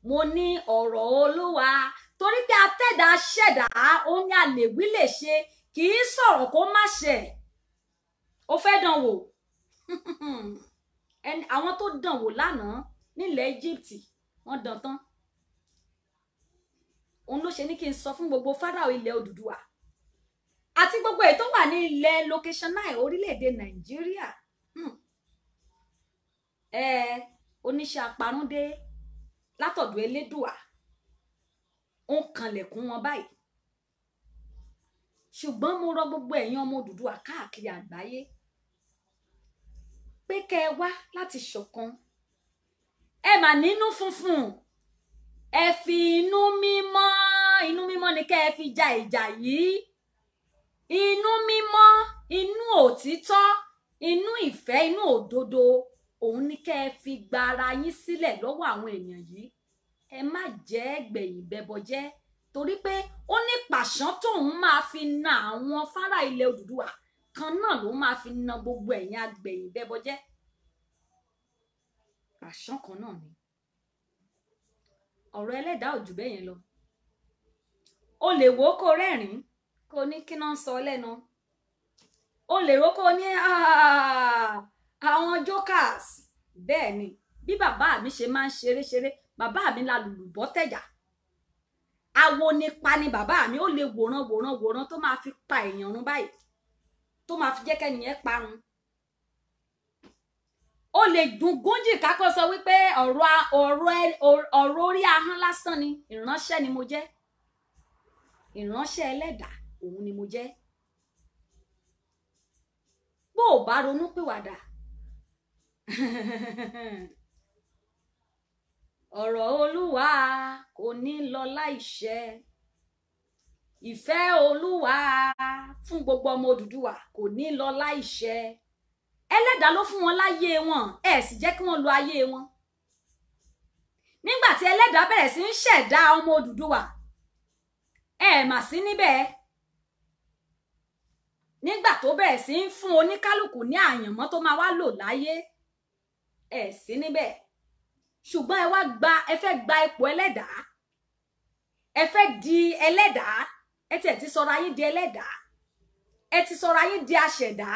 Mo ní ọ̀rọ̀ Olúwa torí pé atẹ́dá ṣẹ̀dá, ó ní àlèwí lè ṣe, kì í sọ̀rọ̀ kó má ṣe. Ó fẹ́ dán wò. Àwọn tó dán wò lánàá nílẹ̀ Egypt wọ́n dán tán. Òun ló ṣe ní kí n sọ fún gbogbo Fáráò ilẹ̀ Odùduwà Àti gbogbo èyí tó wà ní ilẹ̀ location 9 orílẹ̀-èdè Nàìjíríà. Ẹ oníṣẹ́ aparúndé látọ̀dọ̀ Elédùà ó ń kanlẹ̀kùn wọn báyìí. Ṣùgbọ́n mo rọ gbogbo ẹ̀yin ọmọ Odùduwà káàkiri àgbáyé pé kẹ́ ẹ wá láti ṣọ̀kan. Ẹ mà nínú funfun, ẹ fi inú mímọ́, inú mímọ́ ni kẹ́ ẹ fi ja ìjà yìí. Inú mímọ́, inú òtítọ́, inú ìfẹ́, inú òdodo, òun ni kẹ́ ẹ fi gba ara yín sílẹ̀ lọ́wọ́ àwọn èèyàn yìí. Ẹ má jẹ́ gbẹ̀yìn bẹbọjẹ́, torí pé ó ní pàṣán tóun máa fi na àwọn fárá ilẹ̀ Odùduwà kan náà ló máa fi na gbogbo ẹ̀yin agbẹ̀yìn bẹbọjẹ́. Pàṣán kan náà ni. Ọ̀rọ̀ ẹlẹ́dàá ò jù bẹ́ẹ̀ yẹn lọ. O lè wò ó kó rẹ́rìn-ín, kó ní kí náà ń sọ lẹ́nu. O lè wò ó kó ní àwọn jokers. Bẹ́ẹ̀ ni bí bàbá mi ṣe máa ń ṣeré ṣeré, bàbá mi la lùlùbọ́ tẹ̀jà. Awo nípa ni bàbá mi, ó lè wòran wòran wòran tó máa fi pa èèyàn run báyìí, tó máa fi jẹ́ kẹ́niyẹn parun. Ó lè dùn gúnjì kákó sọ wípé ọ̀rọ̀ orí ahọ́n lásán ni. Ìránṣẹ́ ni mo jẹ́, ìránṣẹ́ ẹlẹ́dàá òun ni mo jẹ́. Bó o bá ronú pìwàdà, ọ̀rọ̀ Olúwa kò ní lọ láìṣẹ. Ìfẹ́ Olúwa fún gbogbo ọmọ Odùduwà kò ní lọ láìṣẹ. Ẹlẹ́dàá ló fún wọn láyé wọn, ẹ sì jẹ́ kí wọ́n lo ayé wọn. Nígbà tí ẹlẹ́dàá bẹ̀rẹ̀ sí ń ṣẹ̀dá ọmọ Odùduwà, ẹ mà sí níbẹ̀. Nígbà tó bẹ̀rẹ̀ sí ń fún oníkálukú ní àyànmọ́ tó máa wá lò láyé, ẹ sí níbẹ̀. Ṣùgbọ́n ẹ wá gba, ẹ fẹ́ gba ipò ẹlẹ́dàá, ẹ fẹ́ di ẹlẹ́dàá, ẹ tiẹ̀ ti sọra yín di ẹlẹ́dàá, ẹ ti sọra yín di aṣẹ̀dá,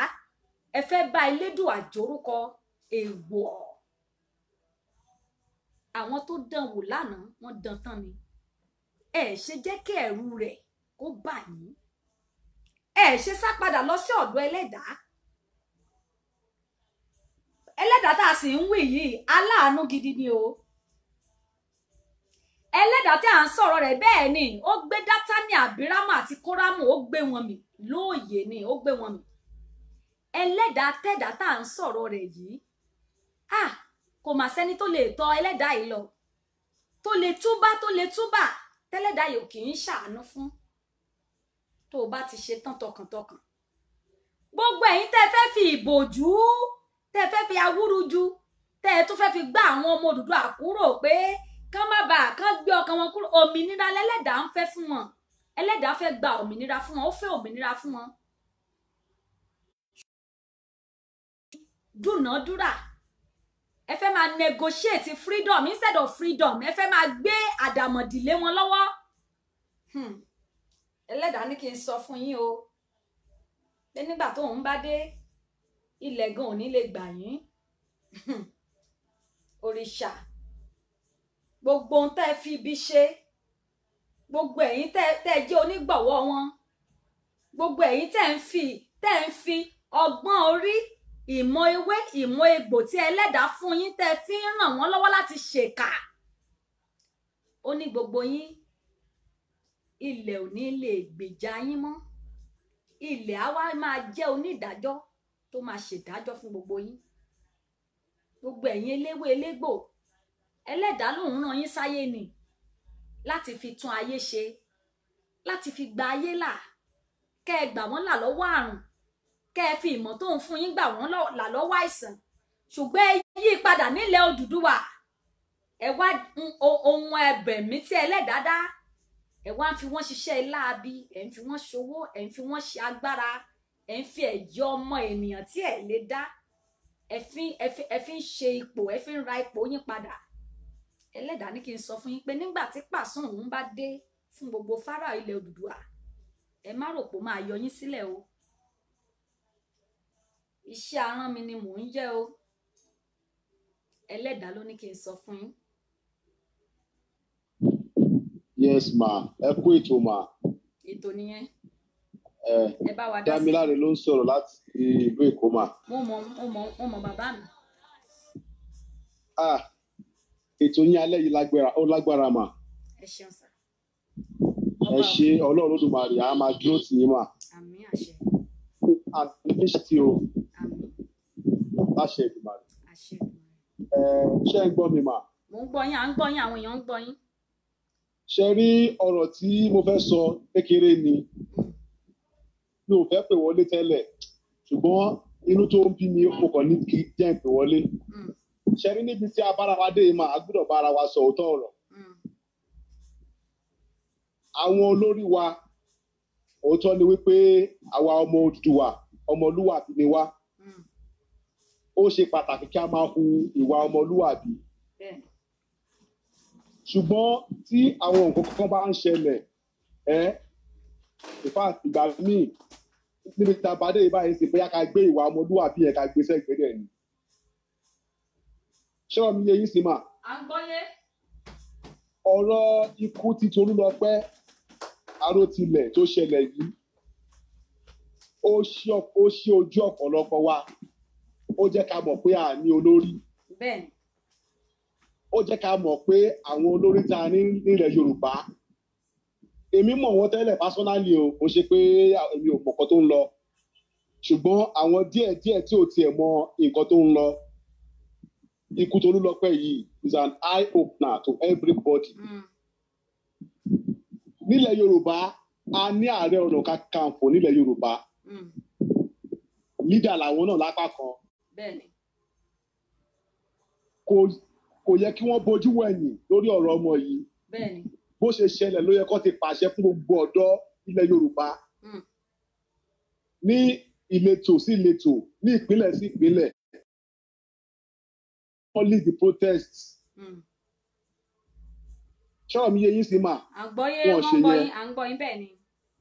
ẹ fẹ́ bá Elédùà jórúkọ. Èèwọ̀. Àwọn tó dán wò lánàá wọ́n dán tán ni. Ẹ ṣe jẹ́ kí ẹ̀rù rẹ̀ kó bà yín. Ẹ ṣe sá padà lọ sí ọ̀dọ̀ ẹlẹ́dàá. Ẹlẹ́dàá tá a sì ń wí yìí, aláàánú gidi ni o. Ẹlẹ́dàá tí à ń sọ̀rọ̀ rẹ̀ bẹ́ẹ̀ ni, ó gbé Dátánì, Àbírámù àti Kórámù, ó gbé wọn mì lóòyè ni, ó gbé wọn mì. Ẹlẹ́dàá tẹ̀dá tá à ń sọ̀rọ̀ rẹ̀ yìí, kò mà sẹ́ni tó lè tọ̀ ẹlẹ́dàá yìí lọ, tó lè túbá, tó lè túbà tẹ́lẹ́dàá yìí ò kì í ṣàánú fún. Tó o bá ti ṣe tán tọkàntọkàn, gbogbo ẹ̀yin tẹ́ fẹ́ fi ìbòjú, tẹ́ fẹ́ fi awúrúju, tẹ́ tún fẹ́ fi gbá àwọn ọmọ Odùduwà kúrò pé kán má bàa kán gbé ọkàn wọn kúrò. Òmìnira lẹ́lẹ́dàá ń fẹ́ fún wọn. Ẹlẹ́dàá fẹ́ gba òmìnira fún wọn, ó fẹ́ òmìnira fún wọn. Dúnàádúrà, ẹ fẹ́ máa negotiate freedom instead of freedom, ẹ fẹ́ máa gbé àdàmọ̀dì lé wọn lọ́wọ́. Ẹlẹ́dàá ní kí n sọ fún yín o, pé nígbà tóun bá dé, ilẹ̀ gan ò ní lè gbà yín. Òrìṣà, gbogbo ohun tẹ́ ẹ fi ibi ṣe, gbogbo ẹ̀yin tẹ́ ẹ jẹ́ onígbọ̀wọ́ wọn, gbogbo ẹ̀yin tẹ́ ẹ ń fi ọgbọ́n orí, ìmọ̀ ewé, ìmọ̀ egbò tí ẹlẹ́dàá fún yín tẹ́ ẹ fi ń ràn wọ́n lọ́wọ́ láti ṣèkà, ó ní gbogbo yín, ilẹ̀ ò ní lè gbèjà yín mọ́. Ilẹ̀ á wá máa jẹ́ onídàájọ́ tó máa ṣèdájọ́ fún gbogbo yín. Gbogbo ẹ̀yin eléwé elégbò, ẹlẹ́dàá lòun rán yín sáyé ni láti fi tún ayé ṣe, láti fi gba ayé là, kẹ́ ẹ gbà wọ́n là lọ́wọ́ àrùn, kẹ́ ẹ fi ìmọ̀ tó ń fún yín gbà wọ́n là lọ́wọ́ àìsàn. Ṣùgbọ́n ẹ yí padà nílẹ̀ Odùduwà, ẹ wá ohun ẹbẹ̀mí tí ẹlẹ́dàá dá, ẹ wá ń fi wọ́n ṣiṣẹ́ láabi, ẹ ń fi wọ́n ṣòwò, ẹ ń fi wọ́n ṣe agbára, ẹ ń fi ẹ̀jẹ̀ ọmọ ènìyàn tí ẹ lè dá, ẹ fi ń ṣe ipò, ẹ fi ń ra ipò yín padà. Ẹlẹ́dàá ní kí n sọ fún yín pé nígbà tí pàṣán òun bá dé fún gbogbo Fáráò ilẹ̀ Odùduwà, ẹ má rò pé ó máa yọ yín sílẹ̀ o. Iṣẹ́ arán mi ni mò ń jẹ́ o. Ẹlẹ́dàá ló ní kí n sọ fún yín. Yes ma, ẹ kú ètò ma. Ètò nìyẹn. Ẹ bá wa dá sí. Dámiláre ló ń sọ̀rọ̀ láti ìlú Èkó mà. Mo mọ̀, mo mọ̀, mo mọ̀ bàbá mi. Ah, ètò yín alẹ́ yìí lágbára, ó lágbára mà. Ẹ ṣeun sà. Ẹ ṣe, Ọlọ́run Olódùmarè á máa dúró tì yín mà. Àmín, àṣẹ. Àmì ṣe o. Àmín. Láṣẹ Èdùmàrè. Àṣẹ. Ẹ ṣé ń gbọ́ mi mà? Mo ń gbọ́ yín, à ń gbọ́ yín, àwọn èèyàn ń gbọ́ yín. Ṣe rí ọ̀rọ̀ tí mo fẹ́ sọ kékeré ni. Mi ò fẹ́ pè wọlé tẹ́lẹ̀, ṣùgbọ́n inú tó ń bí mi mo kàn ní kí jẹ́ ń pè wọlé. Ṣe rí níbi tí a bára wa dé yìí mà, a gbọ́dọ̀ bára wa sọ òótọ́ ọ̀rọ̀. Àwọn olórí wa, òótọ́ ni wípé àwa ọmọ Odùduwà, ọmọlúwàbí ni wá. Ó ṣe pàtàkì kí a máa hu ìwà ọmọlúwàbí. Ṣùgbọ́n tí àwọn nǹkan kan bá ń ṣẹlẹ̀, in fact, ìgbà míì níbi tí a bá dé yìí báyìí sí bóyá ká gbé ìwà ọmọlúwàbí yẹn ká gbé sẹ́gbẹ̀ẹ́ dẹ̀ ni. Ṣé ọmọ mi yé yín sí mà? À ń gbọ́ yé. Ọ̀rọ̀ ikú ti Tolúlọpẹ́ Arótilẹ̀ tó ṣẹlẹ̀ yìí, ó ṣí ojú ọ̀pọ̀lọpọ̀ wa, ó jẹ́ ká mọ̀ pé a ní olórí. Bẹ́ẹ̀ni. Ó jẹ́ ká mọ̀ pé àwọn olórí tá a ní nílẹ̀ Yorùbá, èmi mọ̀ wọ́n tẹ́lẹ̀ personally o, kò ṣe pé èmi ò mọ̀ nǹkan tó ń lọ, ṣùgbọ́n àwọn díẹ̀díẹ̀ tí ò tiẹ̀ mọ nǹkan tó ń lọ, ikú Tolúlọpẹ́ yìí is an eye opener to everybody. Nílẹ̀ Yorùbá, a ní Ààrẹ Ọ̀nà Kakanfò nílẹ̀ Yorùbá. Leader làwọn náà lápá kan. Bẹ́ẹ̀ni. Kò yẹ kí wọ́n bojú wẹ̀yìn lórí ọ̀rọ̀ ọmọ yìí. Bẹ́ẹ̀ni. Bó ṣe ṣẹlẹ̀ ló yẹ kó ti pàṣẹ fún gbogbo ọ̀dọ́ ilẹ̀ Yorùbá. Ní ìletò sí ìletò, ní ìpínlẹ̀ sí ìpínlẹ̀. Wọ́n lead the protest. Ṣọ́ọ̀ mi yé yín sí mà. À ń gbọ́ yé, wọ́n ń gbọ́ yín, à ń gbọ́ yín bẹ́ẹ̀ ni.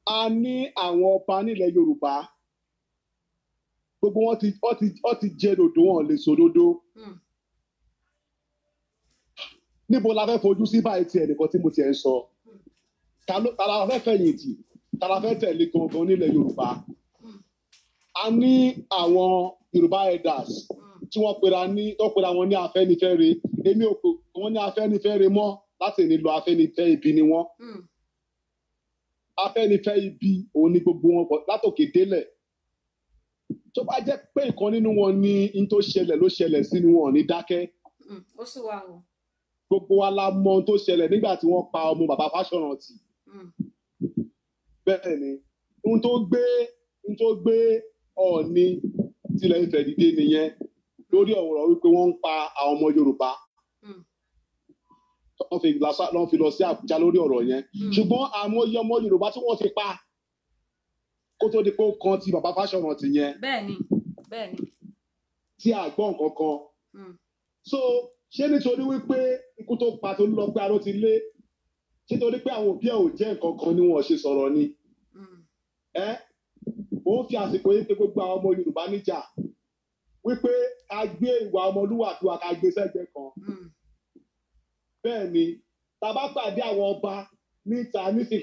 A ní àwọn ọba nílẹ̀ Yorùbá. Gbogbo wọn ti jẹ dòdò, wọn lè sòdodo. Níbo la fẹ́ fojú sí báyìí ti ẹnìkan tí mo tiẹ̀ ń sọ? Ta la fẹ́ fẹ̀yìntì? Ta la fẹ́ tẹ̀lé gangan nílẹ̀ Yorùbá? A ní àwọn Yorùbá elders tí wọ́n pera ní, tó pera wọn ní Afẹ́nifẹ́re. Èmi ò pè wọ́n ní Afẹ́nifẹ́re mọ́, láti ní lọ Afẹ́nifẹ́ ibi ni wọ́n. Afẹ́nifẹ́ ibi òun ni gbogbo wọn pọ̀ látòkè délẹ̀. Tó bá jẹ́ pé ìkan nínú wọn ní in tó ṣẹlẹ̀ ló ṣẹlẹ̀ sí ni wọn ò ní dákẹ́. Ó sì wà o. Gbogbo wa la mọ ohun tó ṣẹlẹ̀ nígbà tí wọ́n pa ọmọ bàbá Fáṣọ̀rántì. Bẹ́ẹ̀ ni, ohun tó gbé Ọọ̀ni tilẹ̀ Ifẹ̀ dìde nìyẹn lórí ọ̀rọ̀ wípé wọ́n ń pa àwọn ọmọ Yorùbá. Wọ́n fi lọ sí Àbújá lórí ọ̀rọ̀ yẹn. Ṣùgbọ́n àwọn iye ọmọ Yorùbá tí wọ́n ti pa kó tó di pé ó kan ti bàbá Fáṣọ̀rántì yẹn. Bẹ́ẹ̀ni, bẹ́ẹ̀ni. Tí a gbọ́ nǹkan kan. So ṣé nítorí wípé ikú tó pa Tolúlọpẹ́ Arótilé, ṣé torí pé àwọn òbí ẹ̀ ò jẹ́ nǹkan kan ni wọ́n ṣe sọ̀rọ̀ ni? Mo ń fi àsìkò yìí pé gbogbo àwọn ọmọ Yorùbá níjà wípé ká gbé ìwà ọmọlúwàbí wa ká gbé sẹ́gbẹ̀ẹ́ kan. Bẹ́ẹ̀ ni, tá a bá pàdé àwọn ọba níta nísìnyí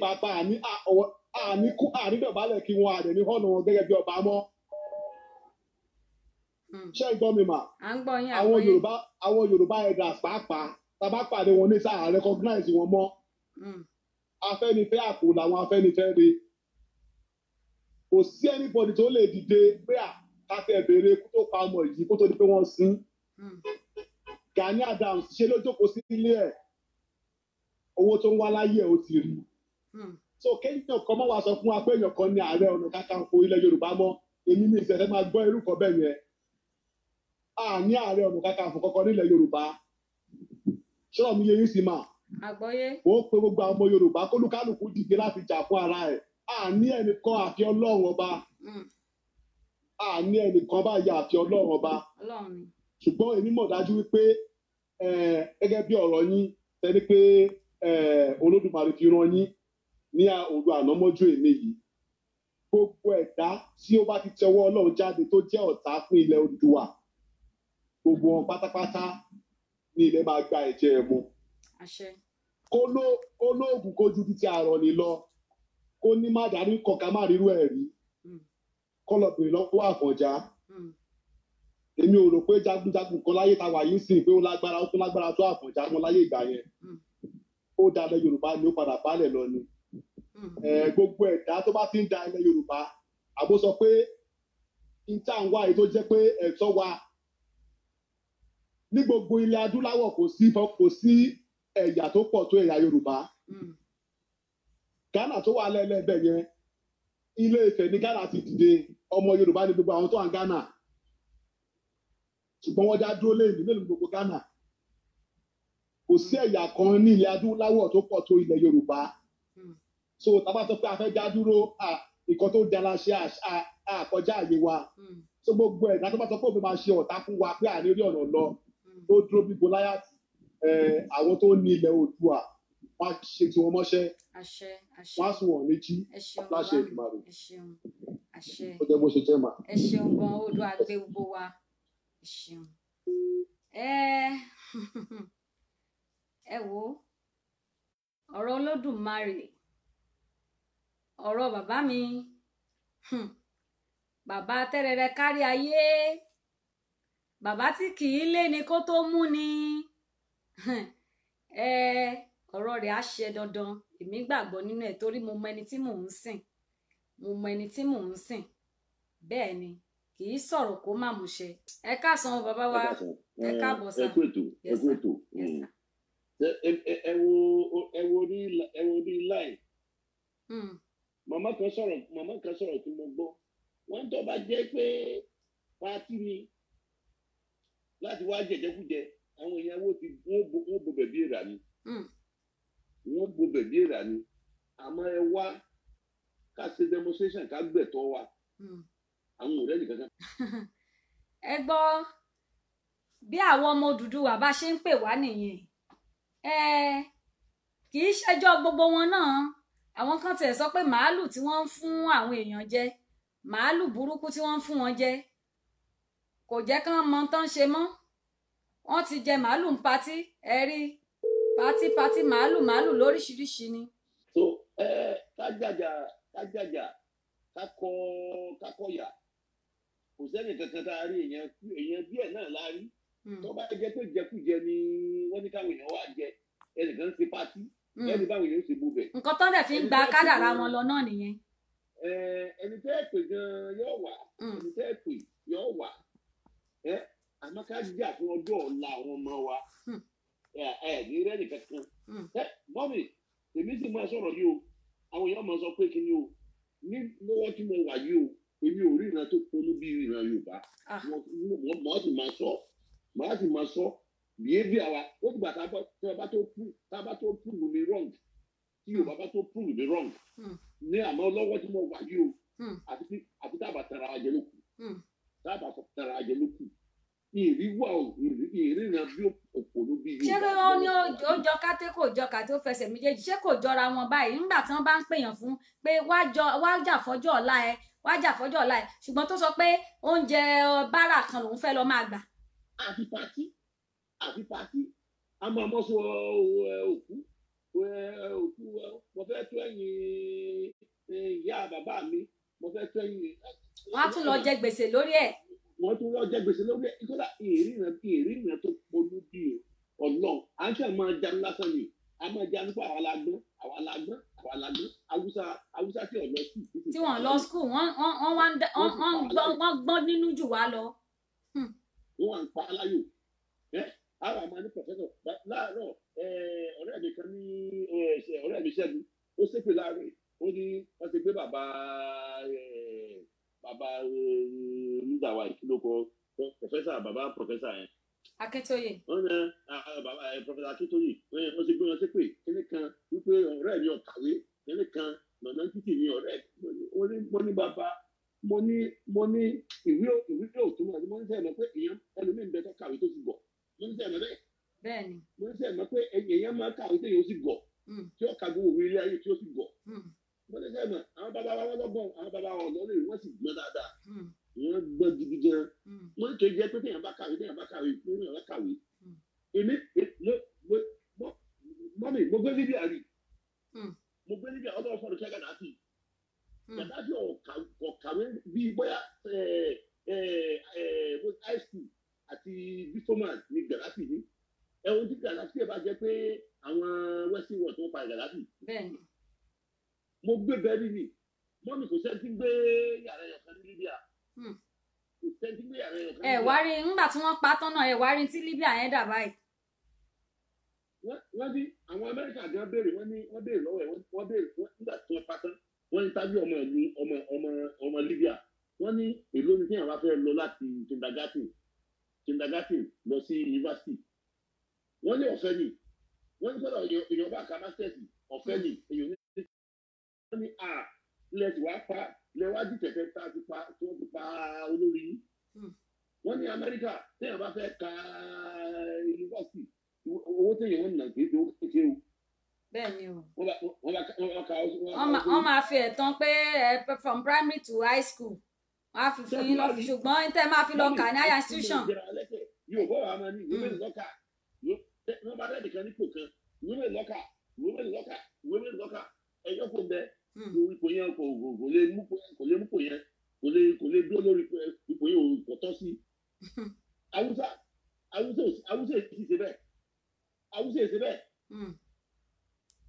àní dọ̀bálẹ̀ kí wọn àdẹ̀ ní họ́nà wọn gẹ́gẹ́ bí ọba mọ́. Ṣé ẹ gbọ́ mi mà? À ń gbọ́ yín, àwọn Yorùbá elders pàápàá tá a bá pàdé wọn ní sáà recognize wọn mọ́. Afẹ́nifẹ́ àpò làwọn Afẹ́nifẹ́re. Kò sí anybody tó lè dìde pé à ká tẹ̀ béèrè kó tó pa ọmọ yìí kó tó di pé wọ́n sin. Gani Adams ṣe ló jókòó sí ilé ẹ̀, owó tó ń wá láyé ẹ̀ ó ti rí. So kéèyàn kan mọ́ wá sọ fún wa pé èèyàn kan ní Ààrẹ Ọ̀nà Kakanfò ilẹ̀ Yorùbá mọ́, èmi ní ìṣẹ̀fẹ̀ máa gbọ́ irú kan bẹ́ẹ̀ yẹn. A ní Ààrẹ Ọ̀nà Kakanfò kankan nílẹ̀ Yorùbá. Ṣọ́ọ̀ mi yé yín sí mà? Àgbọ́yé. Ó pe gbogbo àwọn ọmọ Yorùbá kólúkálùkù dìde láti jà fún ara ẹ̀. A ní ẹnìkan àfi Ọlọ́run ọba. A ní ẹnìkan báyìí àfi Ọlọ́run ọba. Ṣùgbọ́n èmi mọ̀ dájú wípé gẹ́gẹ́ bí ọ̀rọ̀ yín tẹ́ni pé Olódùmarè fi rán yín ní òru ànámọ́jú èmi yìí. Gbogbo ẹ̀dá tí ó bá ti tẹwọ́ Ọlọ́run jáde tó jẹ́ ọ̀tá fún ilẹ̀ Odùduwà, gbogbo wọn pátápátá ní ilẹ̀ máa gba ẹ̀jẹ̀ ẹ̀ mu. Àṣẹ. Kó lóògùn kó ju títí àrọ̀ ni lọ. Kó ní má darí kọ̀ọ̀ká má rírú ẹ̀ rí, kọ́ lọ bèrè lọ́wọ́ Àfọ̀njá. Èmi ò rò pé jagunjagun kan láyé ta wà yìí sìn pé ó lágbára, ó tún lágbára tó Àfọ̀njá wọn láyé ìgbà yẹn. Ó dalẹ̀ Yorùbá ni, ó padà balẹ̀ lọ ni. Gbogbo ẹ̀dá tó bá ti ń da ilẹ̀ Yorùbá, àbó sọ pé n tá à ń wá yìí tó jẹ́ pé ẹ̀tọ́ wa ní gbogbo ilẹ̀ adúláwọ̀, kò sí ẹ̀yà tó pọ̀ tó ẹ̀yà Yorùbá. Ghana tó wà lẹ́lẹ́bẹ̀ yẹn, Ilé Ifẹ̀ ní Ghana ti dìde, ọmọ Yorùbá ní gbogbo àwọn tó wà ní Ghana, ṣùgbọ́n wọ́n dá dúró lẹ́yìn mélòó ní gbogbo Ghana. Kò sí ẹ̀yà kan ní ilẹ̀ adúláwọ̀ tó pọ̀ tó ilẹ̀ Yorùbá. So tá bá sọ pé a fẹ́ dá dúró, nǹkan tó dára ṣe àkọjá àyè wa. So gbogbo ẹ̀dá tó bá sọ pé òun máa ṣe ọ̀tá fún wa pé àní rí ọ̀nà lọ, tó dúró bí Goliath, àwọn tó ní ilẹ̀ Oòduà wọ́n á ṣe tiwọn mọ́ṣẹ́, Àṣẹ, àṣẹ. wọ́n á sùn wọ̀n létí. Ẹ ṣeun Láṣẹ bàbá mi. Èdùmàrè. Ẹ ṣeun, àṣẹ. Ó jẹ́ bó ṣe jẹ́ mà. Ẹ ṣeun gan, Oòduà gbé gbogbo wa. Ẹ ṣeun. Ẹ wo ọ̀rọ̀ Olódùmarè, ọ̀rọ̀ bàbá mi, bàbá tẹ́rẹrẹ kárí ayé, bàbá tí kì í lé ni kó tó mú ni. Ẹ ọ̀rọ̀ rẹ̀ á ṣe dandan, èmi gbàgbọ́ nínú ẹ̀ torí mo mọ ẹni tí mò ń sìn, mo mọ ẹni tí mò ń sìn. Bẹ́ẹ̀ ni, kì í sọ̀rọ̀ kó má múṣẹ. Ẹ káàsán o, bàbá wa. Ẹ káàsán. Ẹ káàbọ̀ sà. Ẹ kú ètò, ẹ Yes kú sir. ètò. Yes sir. Ẹ wo orí line. Màmá kan sọ̀rọ̀ tí mo gbọ́. Wọ́n tó bá jẹ́ pé party ni láti wá jẹjẹkújẹ, àwọn èèyàn wo ti wọ́n bo bẹ̀bí èrà ni. Wọ́n bo bẹ̀bí èrà ni. Àmọ́ ẹ wá ká ṣe demonstration, ká gbẹ̀tọ́ wa. Àwọn ọ̀rẹ́ nìkan kan. Ẹ gbọ́ bí àwọn ọmọ Odùduwà bá ṣe ń pè wá nìyẹn. Ẹ kì í ṣẹjọ́ gbogbo wọn náà. Àwọn kan tiẹ̀ sọ pé màálù tí wọ́n ń fún àwọn èèyàn jẹ, màálù burúkú tí wọ́n ń fún wọn jẹ, kò jẹ́ kán mọ tán ṣe mọ́. Wọ́n ti jẹ màálù ń party, ẹ rí party party, màálù màálù lóríṣiríṣi ni. So ẹ ká jàjà, ká jàjà, ká kọ, ká kọyà. Kò sẹ́ni kankan tá a rí, èèyàn díẹ̀ náà la rí. Tó bá jẹ́ pé jẹkújẹ ni wọ́n ní káwọn èèyàn wá jẹ, ẹnìkan ń ṣe party, ẹni báwọn èèyàn ṣe bubẹ̀. Nǹkan tán dẹ̀ fi ń gba kádàrá wọn lọ náà nìyẹn. Ẹni tẹ́ ẹ pè gan-an yóò wà, ẹni tẹ́ ẹ pè yóò wà. Ẹ àmọ́ ká jà fún ọjọ́ ọ̀la àwọn ọmọ wa. Ẹ ní rẹ́nì kankan. Ẹ mọ́mì, èmi sì máa sọ̀rọ̀ yìí o, àwọn èèyàn máa sọ pé kí ni o ní lọ́wọ́ tí mo wà yìí o, èmi ò rí ìran tó ponú bí ìran Yorùbá. Wọ́n màá sì máa sọ behaviour wa. Ó dìgbà tá a bá tó prove mi wrong, tí Yorùbá bá tó prove mi wrong ní. Àmọ́ lọ́wọ́ tí mo wà yìí o, àti tá a bá tara ajẹ ló kù, tá a bá tara ajẹ ló kù. Ìríwá o, ìríran bí òpònú bí Ṣé Yorùbá. ó ní ó jọ káté, kò jọ kàté, ó fẹsẹ̀ méjèèjì, ṣé kò jọra wọn báyìí? Nígbà tí wọ́n bá ń pèèyàn fún pé wá jà fọ́jọ́ ọ̀la ẹ, wá jà fọ́jọ́ ọ̀la ẹ, ṣùgbọ́n tó sọ pé oúnjẹ bárà kan lòún fẹ́ lọ máa gbà. Àfi party a máa mọ́ sọ òkú òkú, mo fẹ́ tó ẹ̀yìn ìyá bàbá mi, mo fẹ́ tó ẹ̀yìn. Wọ́n á tún lọ jẹ gbèsè lórí ẹ̀. Wọ́n tún lọ jẹ gbèsè lórí ẹ̀. Kódà ìríran tó polú bí ọlọ́run, à ń tẹ̀ máa jánu lásán ni, a máa jánu pé àwa la gbọ́n, àwa la gbọ́n, àwa la gbọ́n. Haúsá tí ò lọ sí. Tí wọ́n lọ school, wọ́n wá wọ́n gbọ́n nínú jù wá lọ. Wọ́n à ń pa aláyò ẹ́, àwọn àmọ́ ní professor láàárọ̀. Ọ̀rẹ́ mi kan ní, ọ̀rẹ́ mi Ṣẹ́gun, ó ṣépè láàárọ̀, ó ní wọ́n ti gbé bàbá nígbà wa ìkìlókọ professor, bàbá professor yẹn. Akíntóyè. Wọ́n ní bàbá professor Akíntóyè, wọ́n ti gbé wọn ṣépè kíní kan wípé ọ̀rẹ́ mi ò kàwé kíní kan lọ́nà títì ní ọ̀rẹ́. Mo ní bàbá, mo ní ìwé òtún náà, mo ní sẹ́yìn mọ̀ pé èèyàn ẹlòmíín bẹ tó kàwé tó ti gọ̀, mo ní sẹ́yìn mọ̀ bẹ́ẹ̀. Bẹ́ẹ̀ni. Mo ní sẹ́yìn mọ̀ pé èèyàn máa kàwé tó yóò sì gọ̀, tí ó ka gbogbo òwe ilé ayé tí ó sì gọ̀. Mo ní sẹ́yìn mọ̀ àwọn bàbá wa lọ́gbọ̀n, àwọn bàbá wa ọ̀dọ́ lè wọ́n sì gbọ́n dáadáa, wọ́n gbọ́n gidi gan. Mo ní kì í jẹ́ pé téèyàn bá kàwé, téèyàn bá kàwé, téèyàn bá kàwé. Èmi mọ́mì, mo gbé Libya rí, mo gbé Libya ọlọ́wọ́ fọ́ọ̀rọ̀ kẹ́kẹ́ náà sí. Gaddafi ọ̀kàwé bíi bóyá high school àti diploma ni Gaddafi ní. Ẹ̀wọ̀n tí Gaddafi ẹ̀ bá jẹ́ pé àwọn western world tó ń pa Gaddafi. Bẹ́ẹ̀ni. Mo gbé bẹ́ẹ̀ nìyí, mọ́mí kò sẹ́ni tí ń gbé yàrá ẹ̀yọ̀ kan ní Libya. Kò sẹ́ni tí ń gbé yàrá ẹ̀yọ̀ kan ní Ẹ Libya. wá rí nígbà tí wọ́n pa tán náà, ẹ wá rí tí Libya yẹn dà báyìí. Wọ́n ní àwọn Amẹ́ríkà gan béèrè, wọ́n ní wọ́n béèrè lọ́wọ́ ẹ̀, wọ́n béèrè nígbà tí wọ́n pa tán, wọ́n ní tábí ọmọ ìlú ọmọ Libya, wọ́n ní èló ni téèyàn bá fẹ́ lọ láti kindergarten lọ sí yunifásitì. Wọ́n ní ọ̀fẹ́ ni. Wọ́n ní gbọ́dọ̀ èèyàn bá ka masters, ọ̀fẹ́ ni, èèyàn ní. Wọ́n ní à ilẹ̀ tí wàá pa ilẹ̀ wá dìtẹ̀tẹ̀ tá a ti pa tí wọ́n ti pa olórí yìí. Wọ́n ní Amẹ́ríkà téèyàn bá fẹ́ ka yunifásitì, owó téèyàn wọ́n nà kì í ṣe owó kékeré o. Bẹ́ẹ̀ni o. Wọ́n bá ka Wọ́n máa fi ẹ̀tàn pé from primary to high school wọ́n á fi fún yín lọ, ṣùgbọ́n tẹ́ máa fi lọ kà ní higher institution. Yóò bọ́ wa máa ní ìwé mélòó lọ́kà, wọ́n bá rẹ̀ nìkan nípò kan, ìwé mélòó lọ́kà, ìwé mélòó lọ́kà, ìwé mélòó lọ́kà, ẹ̀yọ́ kò bẹ lórí ipò yẹn, kò lè mú kò yẹn, kò lè dúró lórí ipò yẹn, kò tọ́ sí. Haúsá èsì ṣe bẹ́ẹ̀, Haúsá èsì bẹ́ẹ̀.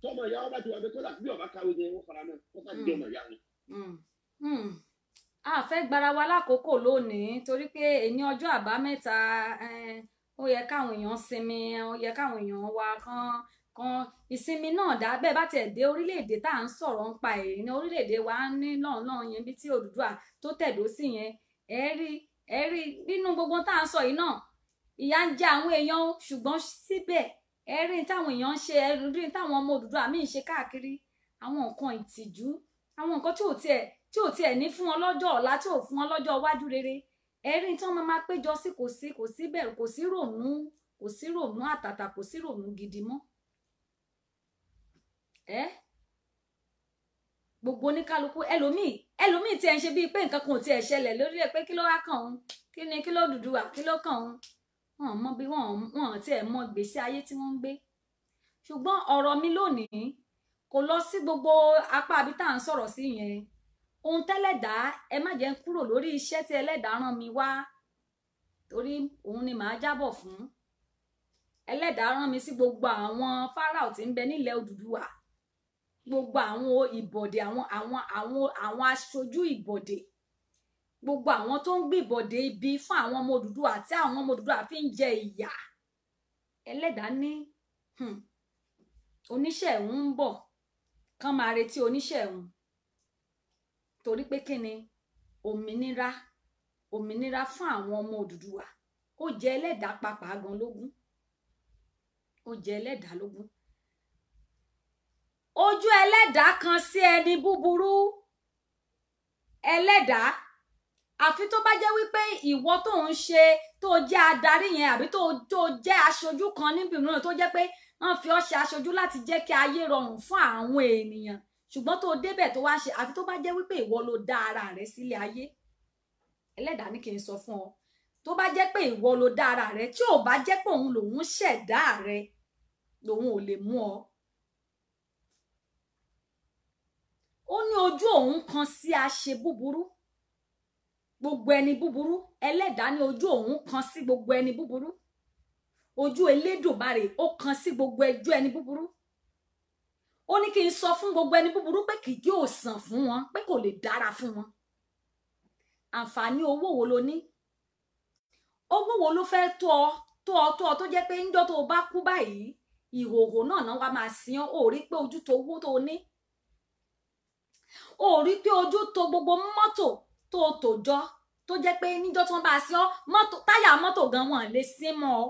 Tọmọ ìyá wọn bá ti wà bẹ kódà bí ọba kàwé yẹn, wọ́n fara mọ́, wọ́n sá jẹ ọmọ ìyá wọn. A fẹ́ gbára wa lákòókò lónìí torí pé èní ọjọ́ àbámẹ́ta, ó yẹ káwọn èèyàn sinmi, ó yẹ káwọn èèyàn wa kan ìsinmi náà dá. Bẹ́ẹ̀ bá tiẹ̀ dé orílẹ̀-èdè tá à ń sọ̀rọ̀ ń pa èyí ní orílẹ̀-èdè wa ní lọ́nà yẹn bí tí Odùduwà tó tẹ̀dó sí yẹn, ẹ rí nínú gbogbo tá à ń sọ yìí náà, ìyà ń jẹ àwọn èèyàn, ṣùgbọ́n síbẹ̀ ẹ rí táwọn èèyàn ń ṣe, ẹ rí táwọn ọmọ Odùduwà míì ń ṣe káàkiri, àwọn nǹkan ìtìjú, àwọn nǹkan tí ò tiẹ̀ ní fún wọn lọ́jọ́ ọ̀la, tí ò fún wọn lọ́jọ́ iwájú rere. Ẹ rí tí wọ́n máa péjọ sí, kò sí bẹ̀rù, kò sí rònú, kò sí rònú àtàtà, kò sí rònú gidi mọ́. Ẹ gbogbo oníkálukú, ẹlòmíì tí ẹ ń ṣe bíi pé nǹkan kan ò tiẹ̀ ṣẹlẹ̀ lórí ẹ, pé kí ló wá kàn òun, kí ni kí ló Odùduwà, kí ló kàn òun, wọn mọ bí wọn tiẹ̀ mọ gbèsè ayé tí wọ́n ń gbé. Ṣùgbọ́n ọ̀rọ̀ mi lónìí kò lọ sí gbogbo apá àbí tá à ń sọ̀rọ̀ sí yẹn. Ohun tẹ́lẹ̀dá, ẹ má jẹ́ ń kúrò lórí iṣẹ́ tí ẹlẹ́dàá rán mi wá, torí òun ni màá jábọ̀ fún. Ẹlẹ́dàá rán mi sí gbogbo àwọn Fáráò tí ń bẹ nílẹ̀ Odùduwà, gbogbo àwọn ìbọ̀dè, àwọn aṣojú ìbọ̀dè, gbogbo àwọn tó ń gbìbọ̀dè ibi fún àwọn ọmọ Odùduwà tí àwọn ọmọ Odùduwà fi ń jẹ ìyà. Ẹlẹ́dàá ní oníṣẹ́ òun ń bọ̀, kán máa retí oníṣẹ́ òun, torí pé kí ni òmìnira fún àwọn ọmọ Odùduwà ó jẹ ẹlẹ́dàá pàápàá gan lógún, ó jẹ ẹlẹ́dàá lógún. Ojú ẹlẹ́dàá kan sí ẹni búburú, ẹlẹ́dàá, àfi tó bá jẹ́ wípé ìwọ tó ń ṣe, tó jẹ́ adarí yẹn, àbí tó jẹ́ aṣojú kan níbi mìíràn tó jẹ́ pé wọ́n fi ọ́ ṣe aṣojú láti jẹ́ kí ayé rọrùn fún àwọn ènìyàn, ṣùgbọ́n tó débẹ̀ tó wá ṣe, àfi tó bá jẹ́ wípé ìwọ ló dá ara rẹ sílé ayé. Ẹlẹ́dàá ní kí n sọ fún ọ, tó bá jẹ́ pé ìwọ ló dá ara rẹ, tí ò bá jẹ́ pé òun lòun ṣẹ̀dá rẹ, lòun ò lè mú ọ. Ó ní ojú òun kan sí aṣe búburú, gbogbo ẹni búburú. Ẹlẹ́dàá ní ojú òun kan sí gbogbo ẹni búburú, ojú Elédùmarè ó kan sí gbogbo ẹjọ́ ẹni búburú. Ó ní kí n sọ fún gbogbo ẹni búburú pé kì yóò sàn fún wọn, pé kò lè dára fún wọn. Àǹfààní owó wo lo ní? Owó wo ló fẹ́ tó ọ tó jẹ́ pé ńjọ́ tó o bá kú báyìí, ìhòòhò náà wá máa sin ọ́. Ó rí pé ojú tó owó tó o ní, ó rí pé ojú tó gbogbo mọ́tò tó o tò jọ, tó jẹ́ pé níjọ́ tí wọ́n bá sin ọ́, mọ́tò táyà mọ́tò gan wọn lè sin mọ́ ọ.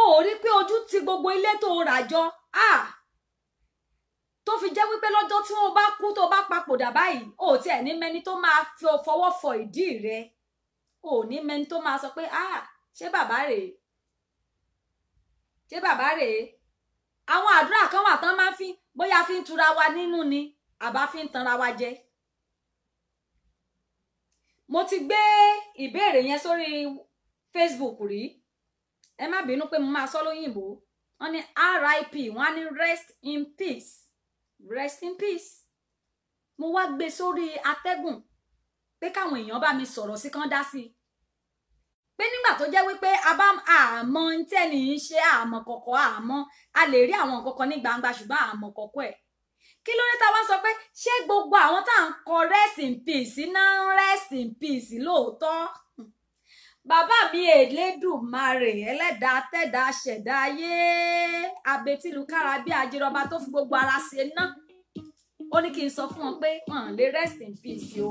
Ó rí pé ojú ti gbogbo ilé tó rà jọ, tó fi jẹ́ wípé lọ́jọ́ tí wọ́n bá kú, tó bá papòdà báyìí, ó tiẹ̀ ní mẹ́ni tó máa fi fọwọ́ fọ ìdí rẹ̀, ó ní mẹ́ni tó máa sọ pé ṣé bàbá rèé, ṣé bàbá rèé. Àwọn àdúrà kan wà tán máa ń fi, bóyá fi ń tura wa nínú ni, àbá fi ń tanra wa jẹ. Mo ti gbé ìbéèrè yẹn sórí Facebook rí, ẹ má bínú pé mo máa sọ lóyìnbó. Wọ́n ní RIP, wọ́n ní rest in peace, rest in peace. Mo wá gbé sórí atẹ́gùn pé káwọn èèyàn bá mi sọ̀rọ̀ sí kán dá sí i, pé nígbà tó jẹ́ wípé a bá àmọ́ ń tẹ́ni ń ṣe, àmọ́ kọ̀kọ̀, àmọ́ a lè rí àwọn nǹkan kan ní gbangba ṣùgbọ́n àmọ́ kọ̀kọ̀ ẹ̀. Kí ló dé tá a wá sọ pé ṣé gbogbo àwọn tá à ń kọ rest in peace náà ń rest in peace lóòótọ́? Bàbá mi Elédùmarè, ẹlẹ́dàá tẹ̀dá ṣẹ̀dá ayé, abetilukára bí ajírọba tó fi gbogbo ara ṣe ná, ó ní kí n sọ fún wọn pé wọn lè rest in peace o.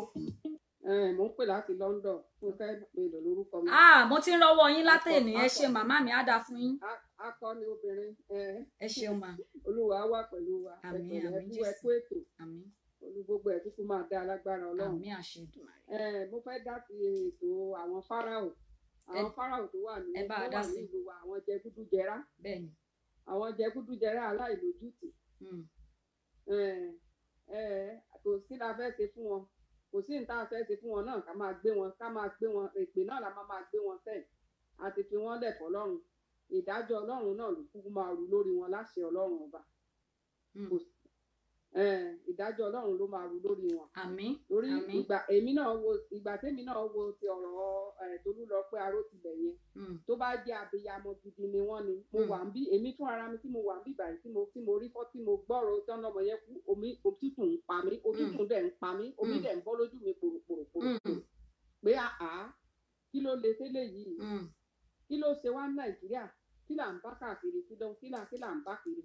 Mo ń pè láti London. Fúnkẹ́ Bello lórúkọ mi. Ah, mo ti ń rọ́wọ́ yín látẹ̀ní. Ẹ ṣe màmá mi, á dáa fún yín. Akọni obìnrin. Ẹ ṣeun mà. Olúwa wà pẹ̀lú wa. Àmín, àmín. Jésù, ẹ kú ètò. Àmín. Olú gbogbo ẹ̀ kúkú máa dá alágbára Ọlọ́run. Àmín, àṣẹ Èdùmàrè. Mo fẹ́ dá sí ètò àwọn Fáráò, àwọn Fáráò tó wà ní ìlú wa, àwọn jẹgúdújẹrá. Bẹ́ẹ̀ni. Àwọn jẹgúdújẹrá aláìlójútì. Kò sí la fẹ́ ṣe fún wọn, kò sí nǹkan tá a fẹ́ ṣe fún wọn náà, ká máa gbé wọn, ká máa gbé wọn, èpè náà la máa gbé wọn sẹ́yìn. Àti fi wọ́n lẹ̀ fọlọ́run, ìdájọ́ Ọlọ́run náà ló kúkú máa rú lórí wọn láṣẹ Ọlọ́run ọba. Ìdájọ́ Ọlọ́run ló máa rú lórí wọn. Àmín. Torí ìgbà èmi náà wo, ìgbà tèmi náà wo ti ọ̀rọ̀ Tolúlọpẹ́ Arótilẹ̀ yẹn, tó bá jẹ́ abiyamọ gidi ni wọ́n ni. Mo wà ń bí, èmi fún ara mi tí mo wà ń bí báyìí, tí mo rí fọ́, tí mo gbọ́rọ̀ tán lọ́mọ yẹn kú, omi òtútù ń pa mí, òtútù dẹ̀ ń pa mí, omi dẹ̀ ń bọ́ lójú mi pòròpòròpòrò pé àá, kí ló le tẹ́lẹ̀ yìí? Kí ló ṣe wá ní Nàìjíríà? Kí là ń bá káàkiri? Kí là ń bá kiri?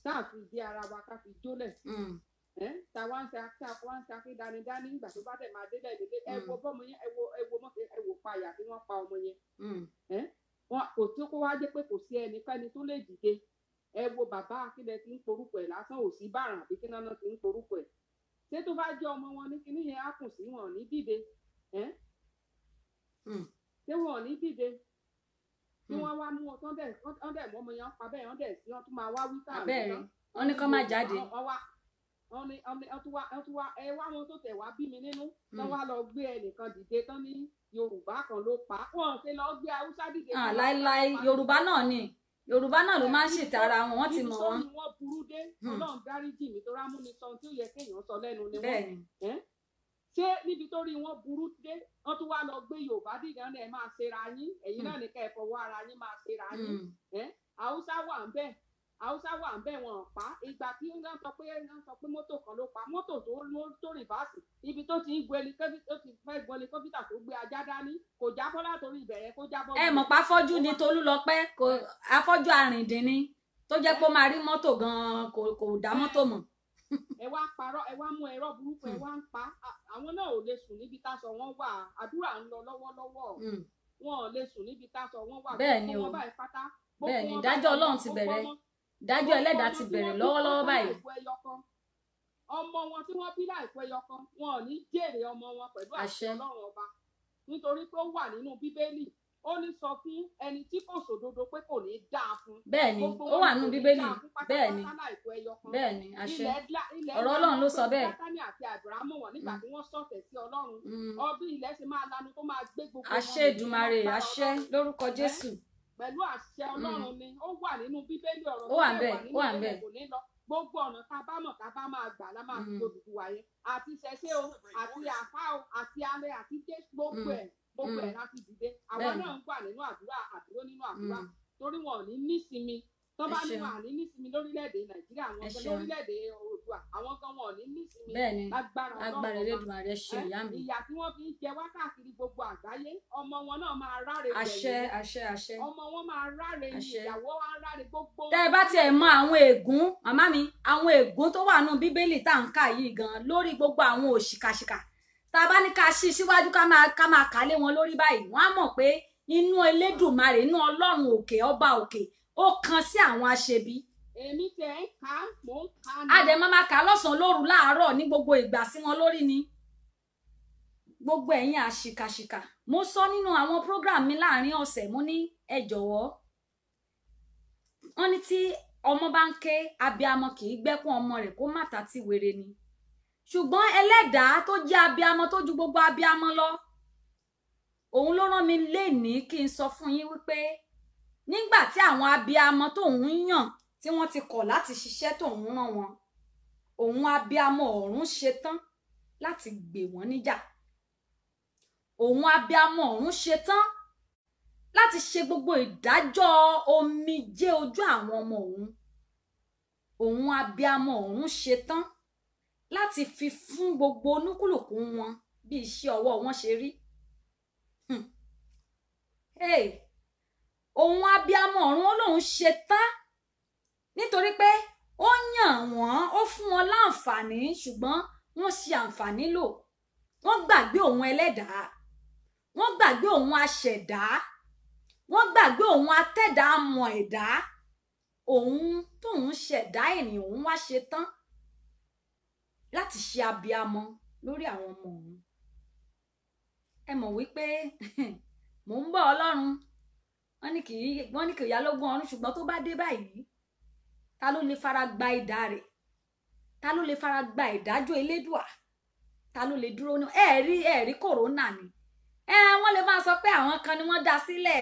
Tá a fi di ara wa, ká fi jólẹ̀, tá a wá ń ṣe akédanidání. Nígbà tó bá dẹ̀ máa délẹ̀ délé, ẹ wo bọ́mọ yẹn, ẹ wo mọ́tò, ẹ wo payà tí wọ́n pa ọmọ yẹn. Wọn kò tí kó wá jẹ́ pé kò sí ẹnikẹ́ni tó lè dìde. Ẹ wo bàbá akílẹ̀ tí ń porúkọ ẹ̀ lásán, ò sí bàràn àbí kí náà ti ń porúkọ ẹ̀. Ṣé tó bá jẹ́ ọmọ wọn ní kíní yẹn á kùn sí, wọn ní dìde? Ṣé wọn ò ní dìde? Tí wọ́n wá mú wọn tán dẹ̀ mọ́ ọmọ yẹn pa bẹ́ẹ̀, wọ́n dẹ̀ sí, wọ́n tún máa wá wí sáà. Abẹ́rẹ́ wọ́n ní kó má jáde. Wọ́n ní wọ́n tún wá ẹ wá wọn tó tẹ̀ wá bí mi nínú tán wá lọ gbé ẹnìkan dìde tán ní Yorùbá kan ló pa wọ́n, ṣe lọ gbé Haúsá dìde. Láíláí, Yorùbá náà ni, Yorùbá náà ló máa ń ṣètà ara wọn, wọ́n ti mọ̀ wọ́n. Ibi tó ní wọ́n burú dé, Ọlọ́run dáríjì mi, tó rámúnisọ tí ó yẹ kéèyàn sọ lẹ́nu ni wọ́n. Ṣé níbi tó rí wọn burú dé, wọn tún wá lọ gbé Yorùbá dìde, ẹ máa ṣera yín, ẹ̀yin náà ní kẹ́ ẹ fọwọ́ ara yín máa ṣera yín. Haúsá wà ń bẹ̀, Haúsá wà ń bẹ̀, wọn pa. Ìgbà tí wọ́n sọ pé mọ́tò kan ló pa, mọ́tò tó rìvásì, ibi tó ti ń gbé tó ti fẹ́ gbọ́ helicopter tó gbé ajá dání, kò jábọ́ látòrí ìbẹ̀rẹ̀, kó jábọ́. Ẹ mọ̀ pa afọ́jú ni Tolúlọpẹ́, kò afọ́jú arìndìn ni, tó jẹ́ pé ó máa rí mọ́tò gan-an, kò dá mọ́tò mọ̀. Ẹ wá parọ́, ẹ wá mú ẹ̀rọ burúkú, ẹ wá ń pa. Àwọn náà ò lè sùn níbi táṣọ wọn wà, àdúrà ń lọ lọ́wọ́lọ́wọ́, wọn ò lè sùn níbi táṣọ wọn wà. Bẹ́ẹ̀ ni o, bẹ́ẹ̀ ni, ìdájọ́ Ọlọ́run ti bẹ̀rẹ̀, ìdájọ́ ẹlẹ́dàá ti bẹ̀rẹ̀ lọ́wọ́lọ́wọ́ báyìí. Ọmọ wọn tí wọ́n bí láìpẹ́ yọkan, wọn ò ní jèrè ọmọ wọn pẹ̀lú àṣẹ Ọlọ́run ọba, nítorí pé ó wà nínú Bíbélì, ó ní sọ fún ẹni tí kò sòdodo pé kò ní dáa fún. Bẹ́ẹ̀ni, ó wà nínú Bíbélì. Bẹ́ẹ̀ni, bẹ́ẹ̀ni, àṣẹ ọ̀rọ̀ Ọlọ́run ló sọ bẹ́ẹ̀. Dátánì àti Àbúráhámù wọn nígbà tí wọ́n sọ̀tẹ̀ sí Ọlọ́run, ọbí ilẹ̀ ṣe máa lanu tó máa gbé gbogbo wọn. Àṣẹ Èdùmàrè, àṣẹ lórúkọ Jésù. Pẹ̀lú àṣẹ Ọlọ́run ni ó wà nínú Bíbélì, ọ̀rọ̀ tó wà níbẹ̀. Kò ní lọ gbogbo ọ̀nà tá a bá mọ̀, tá a bá máa gbà la máa fi Odùduwà yẹn, àti ṣẹṣẹ o, àti àfá o, àti alẹ́, àti Jésù, gbogbo ẹ̀ gbogbo ẹ̀ láti dìde. Àwa náà ń gbà nínú àdúrà, àdúró nínú àdúrà, torí wọn ò ní nísinmi. Tó bá ní wọn à ní nísinmi lórílẹ̀‐èdè Nàìjíríà, àwọn kan lórílẹ̀‐èdè Oòduà, àwọn kan wọn ò ní nísinmi. Lágbára Ọlọ́run Elédùmarè, ṣe ìyá mi. Ìyà tí wọ́n fi ń jẹ wá káàkiri gbogbo àgbáyé, ọmọ wọn náà máa ráre. Àṣẹ, àṣẹ, àṣẹ. Ọmọ wọn máa ráre, ìyàwó wa ráre gbogbo. Tẹ́ ẹ bá tiẹ̀ mọ àwọn ègún, màmá mi, àwọn ègún tó wà nù Bíbélì tá à ń kà yìí gan lórí gbogbo àwọn òṣìkàṣìkà, tá a bá ní ká ṣí síwájú, ká máa kà lé wọn lórí báyìí, wọ́n á mọ̀ pé inú Elédùmarè, inú Ọlọ́run òkè, ọba òkè, ó kan sí àwọn aṣebi. Èmi tẹ ń kà, mò ń kà ní. A dẹ̀ máa kà lọ́sàn-án, lóru, láàárọ̀, ní gbogbo ìgbà sí wọn lórí ni. Gbogbo ẹ̀yin àṣìkàṣìkà, mo sọ nínú àwọn program mi láàrin ọ̀sẹ̀, mo ní ẹ jọ̀wọ́, wọ́n ní tí ọmọ bá ń ké, abiamọ kì í gbẹ́kún ọmọ rẹ̀ kó má ta ti wèrè ni. Ṣùgbọ́n ẹlẹ́dàá tó jẹ́ abiamọ tó ju gbogbo abiamọ lọ, òun ló rán mi lénìí kí n sọ fún yín wípé nígbà tí àwọn abiamọ tóun yàn tí wọ́n ti kọ̀ láti ṣiṣẹ́ tóun rán wọn, Òun abiamọ ọ̀run ṣetán láti gbè wọ́n níjà. Òun abiamọ ọ̀run ṣetán láti ṣe gbogbo ìdájọ́ omijé ojú àwọn ọmọ òun. Òun abiamọ ọ̀run ṣetán láti fi fún gbogbo onúkúlùkù wọn bí iṣẹ́ ọwọ́ wọn ṣe rí. Òun abiamọ ọ̀run ó lóun ṣetán, nítorí pé ó yàn wọ́n, ó fún wọn láǹfààní, ṣùgbọ́n wọ́n ṣe àǹfààní lò. Wọ́n gbàgbé òun ẹlẹ́dàá, wọ́n gbàgbé òun aṣẹ̀dá, wọ́n gbàgbé òun atẹ́dàá mọ̀ ẹ̀dá. Òun tóun ṣẹ̀dá ènìyàn, òun wá ṣetán láti ṣe abiamọ lórí àwọn ọmọ òun. Ẹ mọ̀ wípé mò ń bọ̀ Ọlọ́run, wọ́n ní kì í yá lógún ọ̀run, ṣùgbọ́n tó bá dé báyìí, ta ló lè fara gba idà rẹ̀? Ta ló lè fara gba ìdájọ́ Elédùà? Ta ló lè dúró ní? Ẹ rí kòrónà ni. Wọ́n lè máa sọ pé àwọn kan ni wọ́n dá sílẹ̀,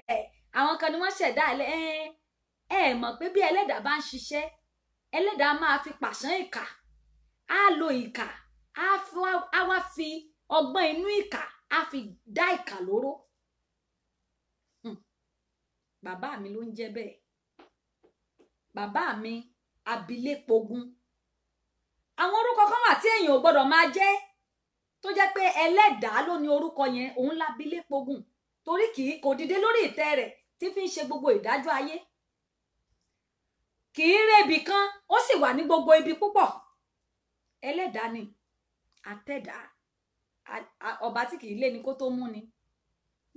àwọn kan ni wọ́n ṣẹ̀dá ẹ̀. Ẹ mọ̀ pé bí ẹlẹ́dàá bá ń ṣiṣẹ́, ẹlẹ́dàá máa fi pàṣán ìkà, á lo ìkà, á wá fi ọgbọ́n inú ìkà, á fi dá ìkà lóró. Bàbá mi ló ń jẹ́ bẹ́ẹ̀. Bàbá mi abilépogun. Àwọn orúkọ kan wà tí èèyàn ò gbọdọ̀ máa jẹ́, tó jẹ́ pé ẹlẹ́dàá ló ní orúkọ yẹn, òun lábilépogun, torí kì í kò dìde lórí ìtẹ́ rẹ̀ tí fi ń ṣe gbogbo ìdájọ́ ayé. Kì í rebi kan, ó sì wà ní gbogbo ibi púpọ̀. Ẹlẹ́dàá ni àtẹ̀dá, ọba tí kì í lé ni kó tó mú ni.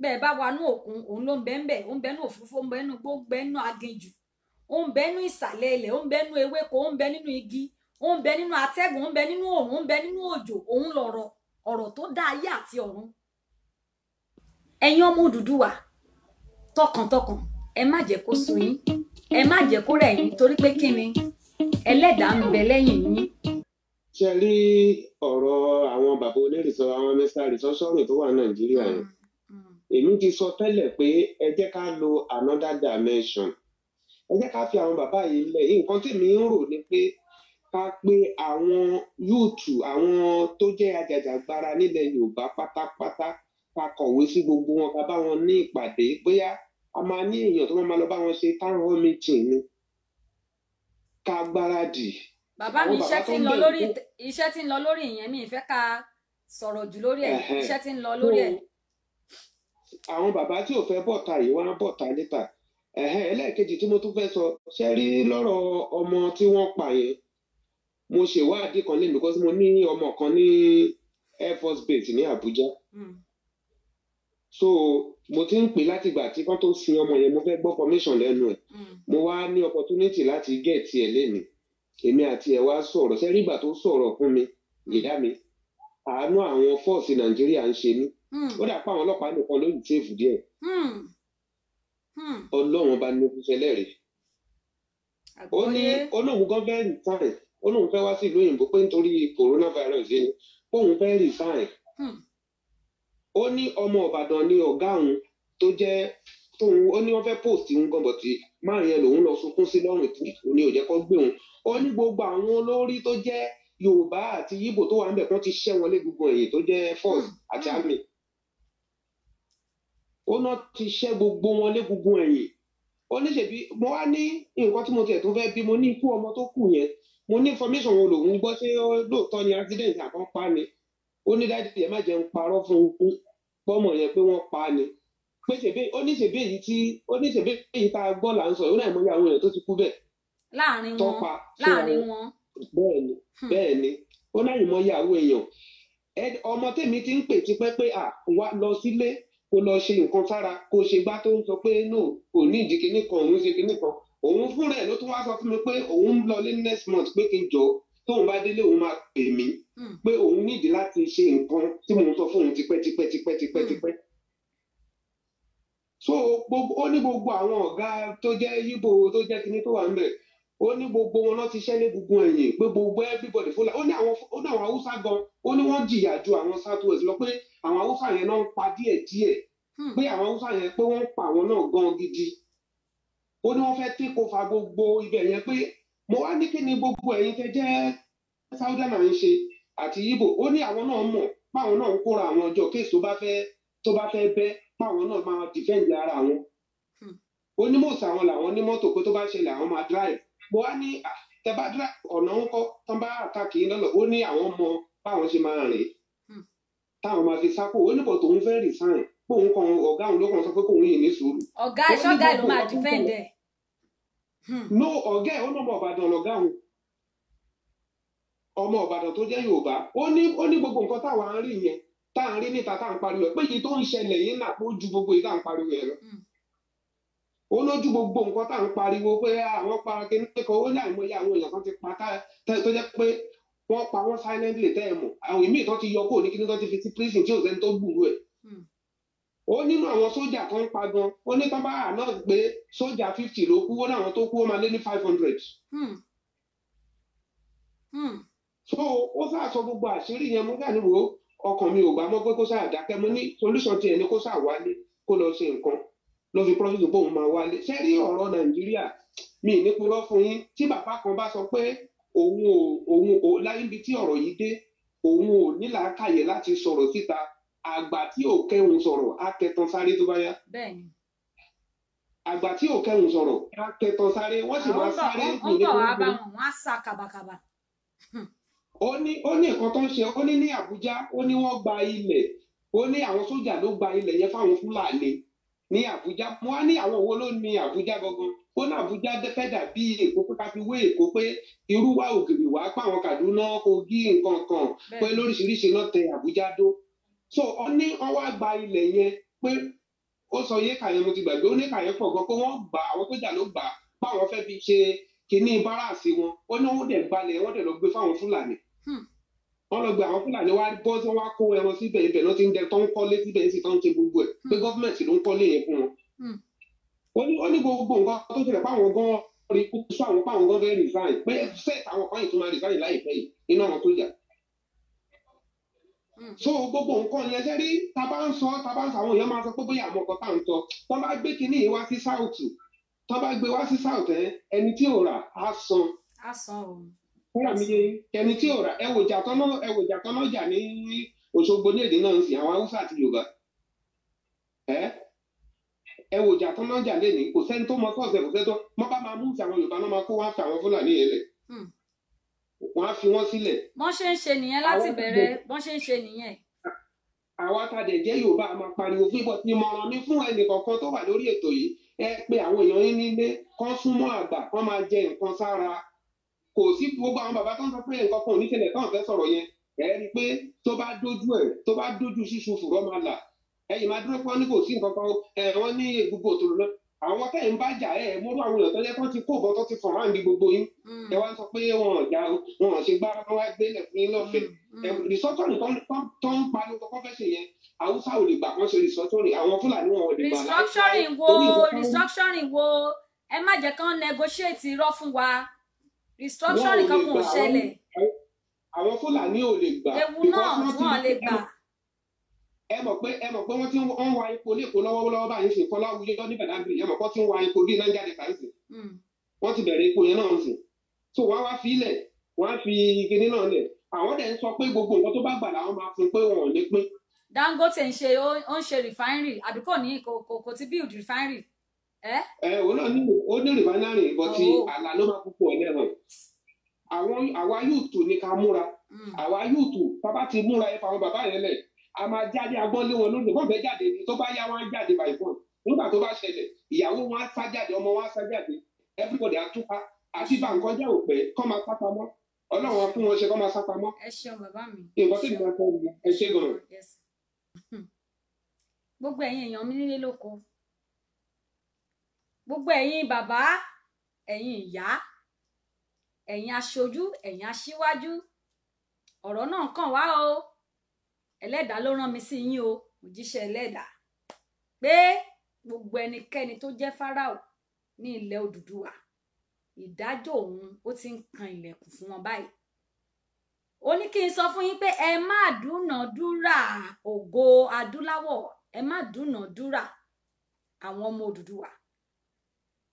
Bẹ́ẹ̀ bá wà nú òkun, òun ló ń bẹ ń bẹ̀, ó ń bẹ nú òfurufú, ó ń bẹ nú gbó, ó ń bẹ nú aginjù, ó ń bẹ nú ìsàlẹ̀ ilẹ̀, ó ń bẹ nú ewéko, ó ń bẹ nínú igi, ó ń bẹ nínú atẹ́gùn, ó ń bẹ nínú òòrùn, ó ń bẹ nínú òjò. Òun lọ̀rọ̀, ọ̀rọ̀ tó dá ayé àti ọ̀run. Ẹ̀yin ọmọ Odùduwà, tọkàntọkàn, ẹ má jẹ́ kó sú yín, ẹ má jẹ́ kó rẹ̀ yín, torí pé kí ni ẹlẹ́dàá ń bẹ lẹ́yìn yín. Ṣe rí ọ̀rọ̀ àwọn bàbá onírìsọ, àwọn mr rìsọ́sọ́rìn tó wà Nàìjíríà yẹn, èmi ti sọ tẹ́lẹ̀ pé ẹ jẹ́ ká lo another dimension, ẹ jẹ́ ká fi àwọn bàbá yìí lẹ̀. Nǹkan tí mi ń rò ni pé ká pé àwọn yúùtù, àwọn tó jẹ́ ajàjàgbara nílẹ̀ Yorùbá pátápátá, ká kọ̀wé sí gbogbo wọn, ká bá wọn ní ìpàdé. Bóyá a máa ní èèyàn tó máa lọ bá wọn ṣe town hall meeting ni, ká gbáradì. Bàbá mi, iṣẹ́ tí ń lọ lórí, iṣẹ́ tí ń lọ lórí ìyẹn, mi ìfẹ́ ká sọ̀rọ̀ jù lórí ẹ̀, iṣẹ́ tí ń lọ lórí ẹ̀. Àwọn bàbá tí ò fẹ́ bọ̀ta yìí wá bọ̀ta níta. Ẹlẹ́ẹ̀kejì tí mo tún fẹ́ sọ, ṣe rí lọ́rọ̀ ọmọ tí wọ́n pa yẹn, mo ṣèwádìí kan lẹ́nu because mo ní ọmọ kan ní Air Force Base ní Abuja. So mo ti ń pè látìgbà tí kán tó sin ọmọ yẹn, mo fẹ́ gbọ́ formation lẹ́nu ẹ̀. Mo wá ní opportunity láti get ẹ̀ lẹ́nu, èmi àti ẹ̀ wá sọ̀rọ̀. Ṣe rí ìgbà tó sọ̀rọ̀ fún mi, ìyá mi, àánú àwọn fọ́ọ̀sì Nàìjíríà ń ṣe mí. Ó dà pé àwọn ọlọ́pàá nìkan ló ń tèfù díẹ̀. Ọlọ́run bá ní fífẹ́ lẹ́rìí. Ó ní olóhùn gan fẹ́ resign, olóhùn fẹ́ wá sí ìlú òyìnbó pé nítorí coronavirus yìí ni òun fẹ́ resign. Ó ní ọmọ Ìbàdàn ni ọ̀gá òun tó jẹ́ tóun, ó ní wọ́n fẹ́ post òun gan, bọ̀tì márùn yẹn lòun lọ sunkún sí lọ́rùn tí òun ní ò jẹ́ kó gbé òun. Ó ní gbogbo àwọn olórí tó jẹ́ Yorùbá àti Yíbò tó wà ń bẹ̀ kán ti ṣẹ́ wọn lé gbogbo ẹ̀yìn tó jẹ́ force àti army. Ó náà ti ṣẹ́ gbogbo wọn lé gbogbo ẹ̀yìn. Ó ní ṣèbí mo wá ní nǹkan tí mo tiẹ̀ tó fẹ́ bí, mo ní ikú ọmọ tó kù yẹn, mo ní information wo lòun gbọ́, ṣé lóòótọ́ ni accident àkàn pa ni? Ó ní dájú ẹ má jẹun parọ́ fún un pọ́mọ yẹn pé wọ́n pa ni, pé ṣèbí ó ní ṣèbí èyí tí ó ní ṣèbí èyí tá a gbọ́ là ń sọ, ó náà mọ iye àwọn èèyàn tó ti kú bẹ́ẹ̀ láàrin wọn, láàrin wọn. Bẹ́ẹ̀ ni, bẹ́ẹ̀ ni, ó náà mọ iye àwọn èèyàn. Ọmọ tèmi ti ń pè tipẹ́ pé à wá lọ sílé kó lọ ṣe nǹkan sára, kó ṣe gbá, tó ń sọ pé no, kò ní ìdí kinní kan, òun ṣe kinní kan. Òun fúnra ẹ̀ ló tún wá sọ fún mi pé òun ń lọlé next month, pé kí n jọ tóun bá délé òun máa pè mí, pé òun nídìí láti ṣe nǹkan tí mò ń sọ fún òun tipẹ́ tipẹ́ tipẹ́ tipẹ́ tipẹ́. So gbogbo ó ní gbogbo àwọn ọ̀gá tó jẹ́ Yíbò tó jẹ́ kinní tó wà ń bẹ̀, ó ní gbogbo wọn náà ti ṣẹ́ lé gbogbo ẹ̀yìn, pé gbogbo everybody fúnra. Ó ní àwọn, ó ní àwọn Haúsá gan, ó ní wọ́n jìyà ju àwọn South West lọ, pé àwọn Haúsá yẹn náà ń pa díẹ̀ díẹ̀, pé àwọn Haúsá yẹn pé wọ́n ń pa àwọn náà gan gidi. Ó ní wọ́n fẹ́ take over gbogbo ibẹ̀ yẹn. Pé mo wá ní kí ni gbogbo ẹ̀yin tẹ́ jẹ́ Southern ń ṣe àti Igbo, ó ní àwọn náà mọ̀ páwọn náà ń kóra àwọn ọjọ́ case tó bá fẹ́ bẹ́, páwọn náà máa defend ara wọn. Ó ní mọ̀ọ́sì àwọn làwọn ní mọ́tò pé tó bá ṣẹlẹ̀ àwọn máa drive. Mo wá ní tẹ bá drive ọ̀nà ń kọ́ tán bá attack yín lọ́nà, ó ní àwọn mọ báwọn ṣe máa rìn táwọn máa fi sákò. Ó ní bọ̀ tóun fẹ́ resign, póun kan ọ̀gá òun ló kàn sọ pé kóun yìí ní sùúrù. Ọ̀gá ìṣọ́gà ló máa defend ẹ̀. No, ọ̀gá ẹ̀ ó lọ́mọ Ìbàdàn lọ̀gá òun, ọmọ Ìbàdàn tó jẹ́ Yorùbá. Ó ní gbogbo nǹkan táwa ń rí yẹn, tá à ń rí níta, tá à ń pariwo ẹ̀, pé èyí tó ń ṣẹlẹ̀ yín náà ó ju gbogbo èyí tá à ń pariwo ẹ̀ lọ. Ó lójú gbogbo nǹkan tá à ń pariwo pé àwọn para kíní kan, ó ní àìmọye àwọn èèyàn kan ti pa tó jẹ́ pé wọ́n pa wọ́n silently tẹ́ ẹ mọ̀, àwọn ìmíì tó ti yọ kúrò ní kíní tó ti fi sí prison tí ò sẹ́ni tó gbúrú ẹ̀. Ó nínú àwọn sójà tó ń pa gan, ó ní tán bá àná pé sójà 50 ló kú, ó ní àwọn tó kú ó máa lé ní 500. So ó sáà sọ gbogbo àṣírí yẹn. Mo gbà níwò ọkàn mi ò gbà mọ́ pé kó sáà dákẹ́. Mo ní solution tiẹ̀ ni kó sáà wálé kó lọ ṣe nǹkan, ló fi promise pé òun máa wálé. Ṣé rí ọ̀rọ̀ Nàìjíríà, mi ní purọ́ fún yín, tí bàbá kan bá sọ pé òun ò láyé ibi tí ọ̀rọ̀ yìí dé, òun ò ní làákàyè láti sọ̀rọ̀ síta, àgbà tí ò kẹ́hùn sọ̀rọ̀ á kẹtàn sáré tó bá yá. Àgbà tí ò kẹ́hùn sọ̀rọ̀ á kẹtàn sáré, wọ́n sì máa sáré. Ó ń bọ̀ wá bá wọn, wọ́n á sá kàbàkàbà. Ó ní nǹkan tó ń ṣe, ó ní ní Àbújá, ó ní wọ́n gba ilẹ̀, ó ní àwọn sójà ló gba ilẹ̀ yẹn fáwọn Fúlàní ní Àbújá. Mo wá ní àwọn wo ló ní Àbújá gangan? Ó ní Àbújá fẹ́ dàbí Èkó, pé ká fi wé Èkó, pé irú wa ògiri wá pa àwọn Kàdúná, Kogi, nǹkan kan, pé lóríṣiríṣi náà tẹ Àbújá dó. So ó ní wọ́n wá gba ilẹ̀ yẹn, pé ó sọ iye kàyẹn, mo ti gbàgbé, ó ní kàyẹn pọ̀ gan, pé wọ́n gbà, àwọn sójà ló gbà báwọn fẹ́ fi ṣe kíní báràsì wọn. Ó ní wọ́n dẹ̀ gbalẹ̀, wọ́n dẹ̀ lọ gbé fáwọn Fúlàní. Wọ́n lọ gbé àwọn Fúlàní wá bọ́ sí, wọ́n wá kó ẹran síbẹ̀, ibẹ̀ ló ti ń dẹ tó ń kọ́lé síbẹ̀, sì tó ń ṣe gbogbo ẹ̀, pé gọ́fìmẹ̀ntì ló ń kọ́lé yẹn fún wọn. Ó ní gbogbo nǹkan tó ṣẹlẹ̀ páwọn gan rí kú sọ àwọn páwọn gan fẹ́ resign, pé set àwọn kan yìí tó máa resign láìpẹ́ yìí nínú àwọn tó jà. So gbogbo nǹkan yẹn ṣe rí, tá bá ń sọ àwọn èèyàn máa sọ pé bóyá àwọn nǹkan tá à ń sọ, tó bá gbé kinní yìí wá sí South, tó bá gbé wá sí South ẹ, ẹni tí ò rà á san. Á san o. Fúnra mi yé ẹni tí ò rà, ẹ wò jà tọ́nà jà ní Òṣogbo ní èdè náà ń sìn àwọn Haúsá àti Yorùbá. Ẹ wò jà tọ́nà jà lé ní, kò sẹ́ni tó mọ sọ́ọ̀sẹ̀, kò sẹ́ni tó mọ bá máa mú sí àwọn Yorùbá náà máa kó wá fi àwọn Fúlàní yẹn lẹ̀. Wọ́n á fi wọ́n sílẹ̀. Bọ́n ṣe ń ṣe nìyẹn láti bẹ̀rẹ̀, bọ́n ṣe ń ṣe nìyẹn. Àwa tá a dẹ̀ jẹ́ Yorùbá a máa pariwo fún ibọ̀. Ìmọ̀ràn mi fún ẹnì kọ̀ọ̀kan tó wà lórí ètò yìí, ẹ pé àwọn èèyàn yín nílé kán súnmọ́ àgbà, kán máa jẹ nǹkan sára. Kò sí gbogbo àwọn bàbá tó ń sọ pé nǹkan kan ò ní ṣẹlẹ̀ táwọn fẹ́ sọ̀rọ̀ yẹn, ẹ rí i pé tó bá dójú ẹ̀, tó bá dójú ṣíṣu fùrọ́ máa là. Ẹ̀yin máa dúró pé wọ́n ní kò sí nǹkan kan, ẹ̀ wọ́n ní gbogbo òtòrò lọ. Àwọn tẹ́ ń bá jà ẹ̀ mọ́rú àwọn èèyàn tó jẹ́ kán ti kó ìbọn tó ti fọ̀n ráǹdì gbogbo yín. Ẹ wá ń sọ pé wọn ò já, wọn ò ṣe gbá, wọn wá gbélé fún yín lọ́fẹ̀ẹ́. Restructuring tó ń pariwo kọ́kọ́ fẹ́ ṣe yẹn, Haúsá ò lè gbà kán ṣe restructuring, àwọn Fúlàní wọn ò lè gbà. Restructuring wo, restructuring wo, ẹ má jẹ́ kán negotiate irọ́ fún wa. Restructuring kan kò ṣẹlẹ̀. Àwọn Fúlàní ò lè gbà. Ewu náà tí wọ́n lè gbà. Ẹ mọ̀ pé wọ́n ti ń wa epo lẹ́kọ̀ọ́ lọ́wọ́lọ́wọ́ báyìí sìn, Kọ́láwuyọ́ ní Badagry, ẹ mọ̀ pé wọ́n ti ń wa epo bíi Niger Delta ń sìn. Wọ́n ti bẹ̀rẹ̀ epo yẹn náà ń sìn. So wọ́n á wá fi ilẹ̀, wọ́n á fi kinní náà lẹ̀. Àwọn dẹ̀ ń sọ pé gbogbo nǹkan tó bá gbà làwọn máa fún pé wọn ò ní pín. Dangote ń ṣe, ó ń ṣe refinery, àbí kò ní kò ti build refinery. Ẹ òun náà ní, ó ní refinery, but àlà ló máa púpọ̀ ẹlẹ́wọ̀n. Àwa yóò ní ká múra. Àwa yóò tù, bàbá ti múra ẹ fa àwọn bàbá yẹn lẹ̀. A máa jáde agbọ́n lé wọn lónìí, wọ́n fẹ́ jáde ni, tó bá yá wọn á jáde by phone. Nígbà tó bá ṣẹlẹ̀, ìyàwó wọn á sá jáde, ọmọ wọn á sá jáde, everybody á túká, àti bá nǹkan jẹ́ òpẹ́, kọ́ máa sá pamọ́. Ọlọ́run á fún wọn ṣe kọ́ máa sá pamọ́. Ẹ ṣeun bàbá mi. Nǹkan tí mo máa sọ ni, ẹ ṣé gan. Gbogbo ẹ̀yin èèyàn mi nílé lóko, gbogbo ẹ̀yin bàbá, ẹ̀yin ìyá, ẹ̀yin aṣojú, ẹ̀yin aṣíwájú, ọ̀rọ̀ náà kàn wá o. Ẹlẹ́dàá ló rán mi sí yín o, òjíṣẹ́ ẹlẹ́dàá, pé gbogbo ẹnikẹ́ni tó jẹ́ Fáráò ní ilẹ̀ Odùduwà, ìdájọ́ òun ó ti ń kan ilẹ̀kùn fún wọn báyìí. Ó ní kí n sọ fún yín pé ẹ má dúnàádúrà ògo adúláwọ̀, ẹ má dúnàádúrà àwọn ọmọ Odùduwà.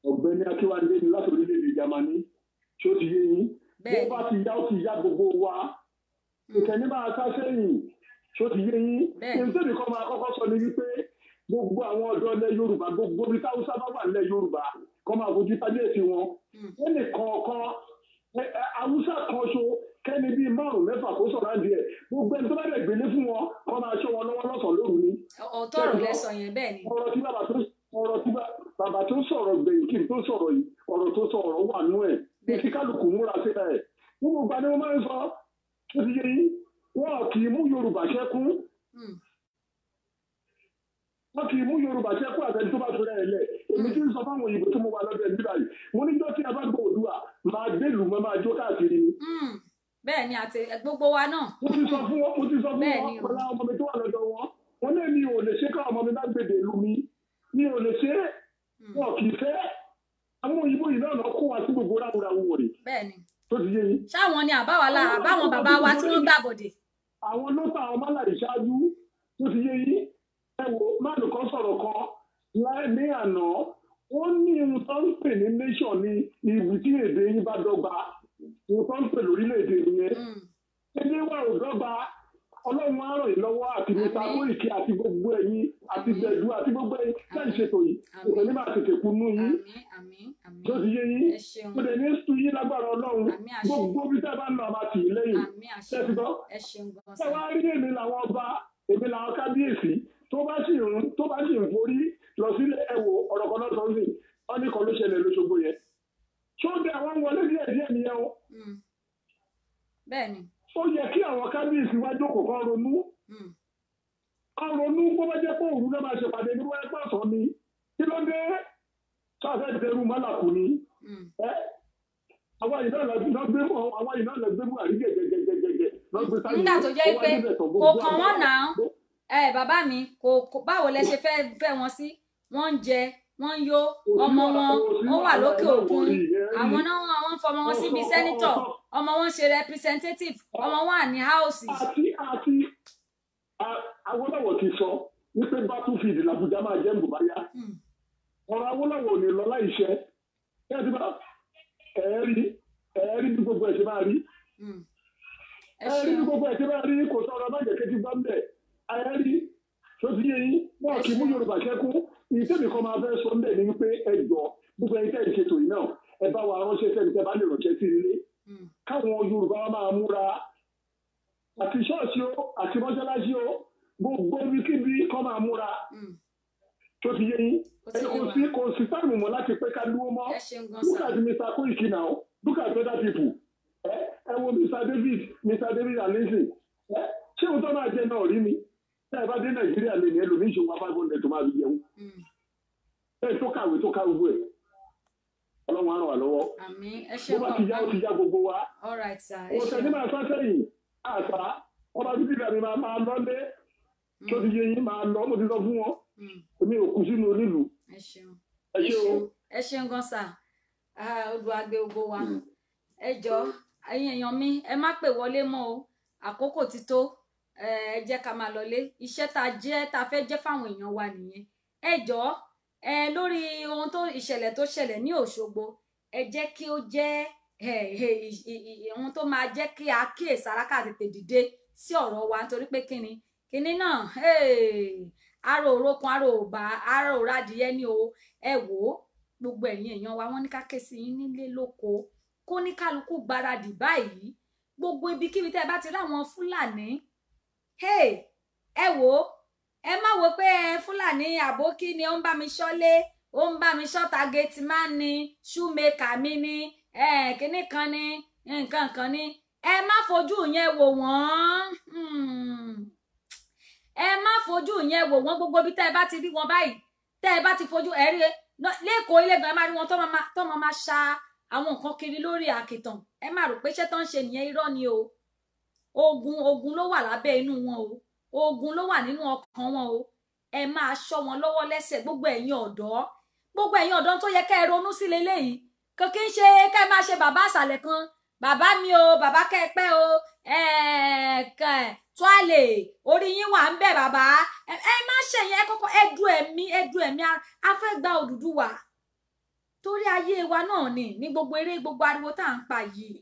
Ọ̀gbẹ́ni Akínwándé ni láti orílẹ̀-èdè Jámánì, ṣó ti yé yín? Bó bá ti yá, ó ti yá gbogbo wa. Ìkànnì máa sá sẹ́yìn, ṣó ti yé yín? Bẹ́ẹ̀ni. Èyí kan máa kọ́kọ́ sọ ni wípé gbogbo àwọn ọ̀dọ́ ilẹ̀ Yorùbá, gbogbo ibi táwùsá bá wà nílẹ̀ Yorùbá, kọ́ máa fojú tábíyèsí wọn. Wọ́n lè kọ̀ọ̀kan Haúsá kan ṣo kẹ́ni bíi márùn-ún mẹ́fà kó sọ̀rọ̀ àǹdí ẹ̀. Gbogbo ẹni tó bá dẹ̀ gbélé fún wọn, kọ́ máa ṣọ́ wọn lọ́wọ́ lọ́sàn-án lóru ni. Ọ̀tọ̀ ọ̀rọ̀ lẹ sọ yẹn, bẹ́ẹ̀ ni. Ọ̀rọ̀ tí bàbá tó sọ̀rọ̀ gbẹ̀yìn kí n tó sọ̀rọ̀ yìí, ọ̀rọ̀ tó sọ ọ̀rọ̀ wà nú ẹ̀. Bí kí kálukú múra síra ẹ̀. Gbogbo ìgbà ni wọ́n máa ń sọ, ó ti yé yín, wọn kì í mú Yorùbá ṣẹ́kún. Wọn kì í mú Yorùbá ṣẹ́kún àtẹni tó bá fura ẹ̀ lẹ̀. Èmi tí ń sọ fáwọn òyìnbó tó mú wa lọ́dọ̀ ẹ̀ nígbà yìí, mo níjọ́ tí a bá gbọ́ Oòduà, máa dé ìlú mọ́ máa jó káàkiri ni. Bẹ́ẹ̀ ni, àti gbogbo wa náà. Mo ti sọ fún wọn, pẹ̀lú àwọn ọmọ mi tó wà lọ́dọ̀ wọn. Wọ́n ní mi ò lè ṣe káwọn ọmọ mi bá gbèdè ìlú mi. Mi ò lè ṣe é. Wọn kì í fẹ́. Àwọn òyìnbó yìí náà lọ kó wa sí gbogbo ráúráú wòrè. Bẹ́ẹ̀ ni. Tó ti yé yín. Ṣáwọn ni àbáwá la àbáwọn bàbá wa tí wọ́n gbàbọ̀dè. Àwọn ló ta àwọn málàrí ṣáájú, tó ti yé yín. Ẹ wo máàlù kan sọ̀rọ̀ kan láì ní àná, ó ní ohun tó ń pè ní nation ní ibi tí èdè yín bá dọ́gba, ohun tó ń pè lórílẹ̀‐èdè nìyẹn. Èdè wa ò dọ́gba. Ọlọ́run á ràn yín lọ́wọ́ àti Mr. Koiki àti gbogbo ẹ̀yin àti Gbẹ̀du àti gbogbo ẹ̀yin tẹ́ ń ṣètò yìí. Kò ní máa tètè kú nú yín. Tó ti yé yín. Kò dẹ̀ ní sú yín lágbára Ọlọ́run. Gbogbo bí tẹ́ bá ń lọ àmà tì í lẹ́yìn. Tẹ́ ti gbọ́. Ẹ wá rí èmi làwọn ọba, èmi làwọn kábíyèsí tó bá sì ń forí lọ sílé. Ẹ wo ọ̀rọ̀ kan lọ́sọ̀ọ́ sí, wọ́n ní kan ló ṣẹlẹ̀ lóṣogbo yẹn. Ṣó dé àwọn wọlé díẹ̀ díẹ̀ nìyẹn o. Bẹ́ẹ̀ni. Ó yẹ kí àwọn kábíyèsí wá jókòó kán ronú. Kán ronú bó bá jẹ́ pé òru náà máa ṣèpàdé ní wọ́n ẹgbẹ́ ọ̀sán ni. Kí ló dé? Sáfẹ́ dẹrù mọ́làkù ni. Àwa yìí náà lọ gbé Buhari gẹ̀gẹ̀gẹ̀gẹ̀gẹ̀. Nígbà tó jẹ́ pé kò kàn wọ́n náà. Bàbá mi, kò báwo lẹ ṣe fẹ́ wọn sí? Wọ́n ń jẹ, wọ́n ń yó, ọmọ wọn ó wà lókè òkun. Àwọn náà wọ́n fọmọ wọn síbi sẹ́nítọ̀, ọmọ wọn ṣe representative, ọmọ wọn wà ní houses. Àti Awólọ́wọ̀ ti sọ wípé battlefield làbújá máa jẹ́ mbùbáyá. Ọ̀rọ̀ Awólọ́wọ̀ ò ní lọ láìṣẹ. Ẹ ti bá ẹ̀ẹ́rí bí gbogbo ẹ̀ ṣe máa rí. Ẹ̀ẹ́rí bí gbogbo ẹ̀ ṣe máa rí, kò sọ̀rọ̀ má jẹ́ kéjì gbọ́ mbẹ̀. Ẹ̀ẹ́rí tó ti yé yín, wọn kì í mú Yorùbá ṣẹ́kún. Ìtẹ́mi kan máa fẹ́ sọ ń bẹ̀ ni wípé ẹ jọ gbogbo ẹni tẹ́ ẹ ṣètò yìí náà, ẹ bá wa ránṣẹ́ sẹ́ni tẹ́ bá lè ránṣẹ́ sí ilé. Káwọn Yorùbá wa máa múra àti ṣọ́ọ̀ṣì o àti mọ́ṣáláṣí o, gbogbo ibikíbi kọ́ máa múra. Tó ti yé yín, kò sí táìmù mọ́ láti pé ká dúró mọ́. Look at Mr. Koiki now, look at other people. Ẹ wo Mr. David Alison. Ṣé òun tó máa jẹ náà rí ni? Tẹ́ ẹ bá dé Nàìjíríà lè ní ẹlòmíì ṣòwò 500 tó máa fi jẹun. Ẹ tó kàwé tó ká gbogbo ẹ̀. Ọlọ́run á ràn wá lọ́wọ́. Bó bá ti yá, ó ti yá gbogbo wa. Ọ̀sẹ̀ ní máa sá sẹ́yìn, àṣà ọba títí ìgbà mi máa lọ lé. Tó ti yé yín, máa lọ, mo ti sọ fún wọn. Èmi ò kú sínú onílùú. Ẹ ṣeun. Ẹ ṣé o. Ẹ ṣeun gan sà. Olùwàgbé gbogbo wa. Ẹ jọ̀ọ́, ẹ̀yin èèyàn mi, ẹ má pè wọlé mọ́ o. Àkókò ti tó. Ẹ jẹ́ ká máa lọlé. Iṣẹ́ tá jẹ́ tá fẹ́ jẹ́ fáwọn èèyàn wa nìyẹn. Ẹ jọ̀ọ́, ẹ lórí ohun tó ìṣẹ̀lẹ̀ tó ṣẹlẹ̀ ní Òṣogbo, ẹ jẹ́ kí ó jẹ́ ohun tó máa jẹ́ kí a kíyèsára ká tètè dìde sí ọ̀rọ̀ wa, nítorí pé kíni kíní náà, aró òrókun, aró òbá, aró òradìyẹ ni o. Ẹ wò ó, gbogbo ẹ̀yin èèyàn wa, wọ́n ní ká ké sí yín nílé lóko, kó ní kálukú gbáradì báyìí. Gbogbo ibikíbi tẹ́ ẹ bá ti rí àwọn Fúlàní, ẹ wò ó, ẹ má wo pé Fúlàní àbókí ni ó ń bá mi ṣọ́lé, ó ń bá mi ṣọ́ta gate man ni, shoemaker mi ni, kinní kan ni, nǹkan kan ni. Ẹ má fojú yẹn wò wọ́n. Ẹ má fojú yẹn wò wọ́n. Gbogbo ibi tẹ́ ẹ bá ti rí wọn báyìí, tẹ́ ẹ bá ti fojú ẹ rí lẹ́kọ̀ọ́ ilé gan, ẹ má rí wọn tó máa ṣa àwọn nǹkan kiri lórí àkìtàn. Ẹ má rò pé iṣẹ́ tó ń ṣe nìyẹn, irọ́ ni o. Ogun ló wà lábẹ́ inú wọn o. Ogun ló wà nínú ọkàn wọn o. Ẹ máa ṣọ́ wọn lọ́wọ́ lẹ́sẹ̀. Gbogbo ẹ̀yin ọ̀dọ́, gbogbo ẹ̀yin ọ̀dọ́ tó yẹ kẹ́ ẹ ronú sí leléyìí, kò kí ń ṣe kẹ́ ẹ máa ṣe bàbá àṣàlẹ̀ kan, bàbá mi o, bàbá kẹ́ ẹ pẹ́ o, tuale orí yín wà ń bẹ̀ bàbá. Ẹ má ṣe yẹn, ẹ kọ́kọ́ ẹ du ẹ̀mí, ẹ du ẹ̀mí. A fẹ́ gba Odùduwà torí ayé wa náà ni ní gbogbo eré, gbogbo ariwo tá à ń pa yìí.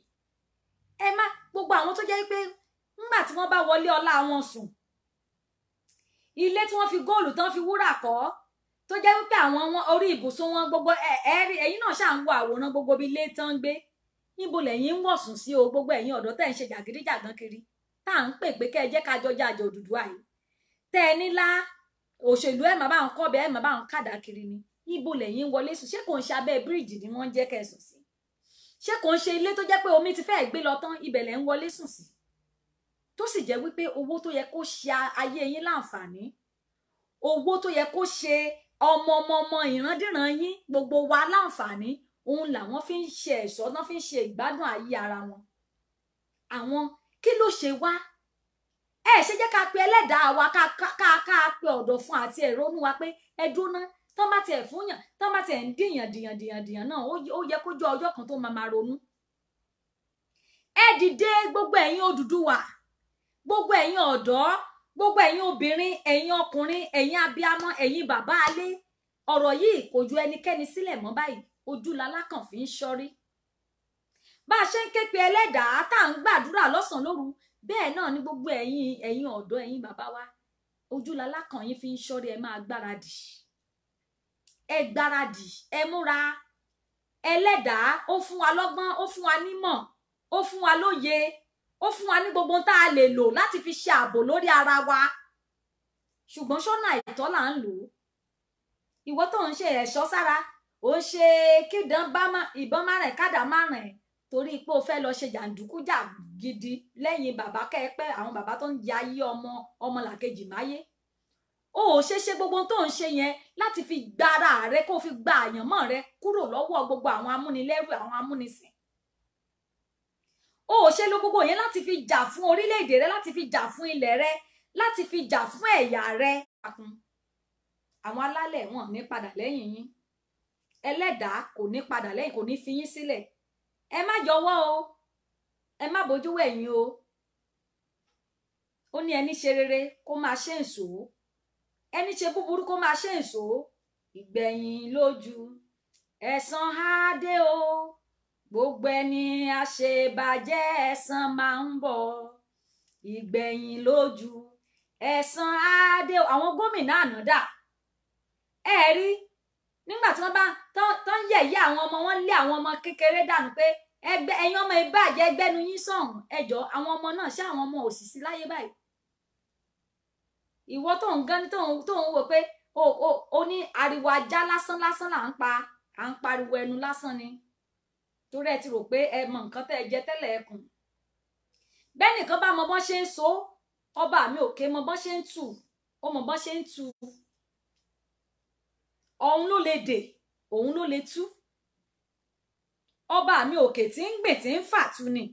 Ẹ má gbogbo àwọn tó jẹ́ pé ńgbà tí wọ́n bá wọlé ọlá wọn sùn, ilé tí wọ́n fi góòlù tán fi wúrà kọ́, tó jẹ́ wípé àwọn wọn orí ibùsùn wọn gbogbo ẹ ẹ rí, ẹ̀yin náà ṣáà ń wo àwòrán gbogbo ibi ilé tán ń gbé. Níbo lẹ̀yin ń wọ̀sùn sí o? Gbogbo ẹ̀yin ọ̀dọ́ tẹ̀ ń ṣe jàgídíjàgan kiri, tá à ń pè pé kẹ́ ẹ jẹ́ ká jọjà àjọ Odùduwà yìí, tẹ́ ẹ nílá òṣèlú ẹ̀ má bá ń kọ́ bẹ́ẹ̀, ẹ̀ má bá ń kàdá kiri ni. Níbo lẹ̀yin ń wọlé sùn? Ṣé kò ń ṣe abẹ́ bíríìjì ni wọ́n ń jẹ́ kẹ́ ẹ sùn sí? Ṣé kò ń ṣe ilé tó jẹ́ pé omi ti fẹ́ẹ̀ gbé lọ tán, ibẹ̀ lẹ̀ ń wọlé sùn sí? Tó sì jẹ́ wípé owó tó yẹ kó ṣe ayé yín láǹfààní, owó tó yẹ kó ṣe ọmọ ọmọ ọmọ ìrandíran yín gbogbo wa láǹfààní, òun làwọn fi ń ṣe ẹ̀ṣọ́, náà fi ń ṣe ìgbádùn ayé ara wọn. Àwọn kí ló ṣe wá? Ẹ ṣe jẹ́ ká pe ẹlẹ́dàá wa, ká ká pe ọ̀dọ̀ fún àti ẹ̀rọnú wa pé ẹ dúró ná, tán bá tiẹ̀ fún yàn, tán bá tiẹ̀ ń dìyàn dìyàn dìyàn dìyàn náà, ó yẹ kó jọ ọjọ́ kan tó máa máa ronú. Ẹ dìde gbogbo ẹ̀yin Odùduwà, gbogbo ẹ̀yin ọ̀dọ́, gbogbo ẹ̀yin obìnrin, ẹ̀yin ọkùnrin, ẹ̀yin abiamọ, ẹ̀yin bàbá alé. Ọ̀rọ̀ yìí kò ju ẹnikẹ́ni sílẹ̀ mọ́ báyìí, ojú lalákàn fi ń ṣọ́rí. Bá a ṣe ń ké pe ẹlẹ́dàá tá à ń gbàdúrà lọ́sàn-án lóru, bẹ́ẹ̀ náà ni gbogbo ẹ̀yin ọ̀dọ́, ẹ̀yin bàbá wa, ojú lalákàn yín fi ń ṣọ́rí. Ẹ máa gbáradì, ẹ gbáradì, ẹ múra. Ẹlẹ́dàá ó fún wa lọ́gbọ́n, ó fún wa nímọ̀, ó fún wa lóye, ó fún wa ní gbogbo tá a lè lò láti fi ṣe ààbò lórí ara wa. Ṣùgbọ́n ṣọ́nà àìtọ́ là ń lò ó. Ìwọ tó ń ṣe ẹ̀ṣọ́ sára, ò ń ṣe kídán ìbọn márùn kádà márùn, torí pé o fẹ́ lọ ṣe jàǹdùkú jà gidi lẹ́yìn bàbá kẹ́ẹ́pẹ́, àwọn bàbá tó ń ya ayé ọmọ ọmọlàkejì máyé. O ò ṣe ṣe gbogbo tó ń ṣe yẹn láti fi gba ara rẹ, kó fi gba àyànmọ́ rẹ kúrò lọ́wọ́ gbogbo àwọn amúnilẹ́rù, àwọn amúnisìn. O ò ṣe lo gbogbo yẹn láti fi jà fún orílẹ̀-èdè rẹ, láti fi jà fún ilẹ̀ rẹ, láti fi jà fún ẹ̀yà rẹ. Àwọn alálẹ̀ wọn ní padà lẹ́yìn yín, ẹlẹ́dàá kò ní padà lẹ́yìn, kò ní fi yín sílẹ̀. Ẹ má yọwọ́ o, ẹ má bójú wẹ̀yìn o. Ó ní ẹni ṣe rere kó máa ṣe ń sò, ẹni ṣe búburú kó máa ṣe ń sò. Ìgbẹ̀yìn lójú ẹ̀san á dé o, gbogbo ẹni àṣebàjẹ́ ẹ̀san máa ń bọ̀. Ìgbẹ̀yìn lójú ẹ̀san á dé o. Àwọn gómìnà àná dà, ẹ rí nígbà tí wọ́n bá tán yẹ̀yẹ́ àwọn ọmọ wọn, lé àwọn ọmọ kékeré dànù pé ẹgbẹ́ ẹ̀yin ọmọ ìbàjẹ́ ẹgbẹ́nu yín sọ̀hún. Ẹjọ́ àwọn ọmọ náà, ṣé àwọn ọmọ òṣìṣì láyé báyìí? Ìwọ tó ń gan tó ń wò pé o ní ariwo ajá lásán lásán là ń pa, à ń pariwo ẹnu lásán ni, torí ẹ ti rò pé ẹ mọ nǹkan tẹ́ ẹ jẹ tẹ́lẹ̀ ẹkùn. Bẹ́ẹ̀ nìkan bá mọ bọ́n ṣe ń so, ọba mi òkè mọ bọ́n ṣe ń tù, ó mọ bọ́n ṣe ń tù. Òun ló lè dè, òun ló lè tú. Ọba mi òkè tí ń gbè tí ń fà tú ni,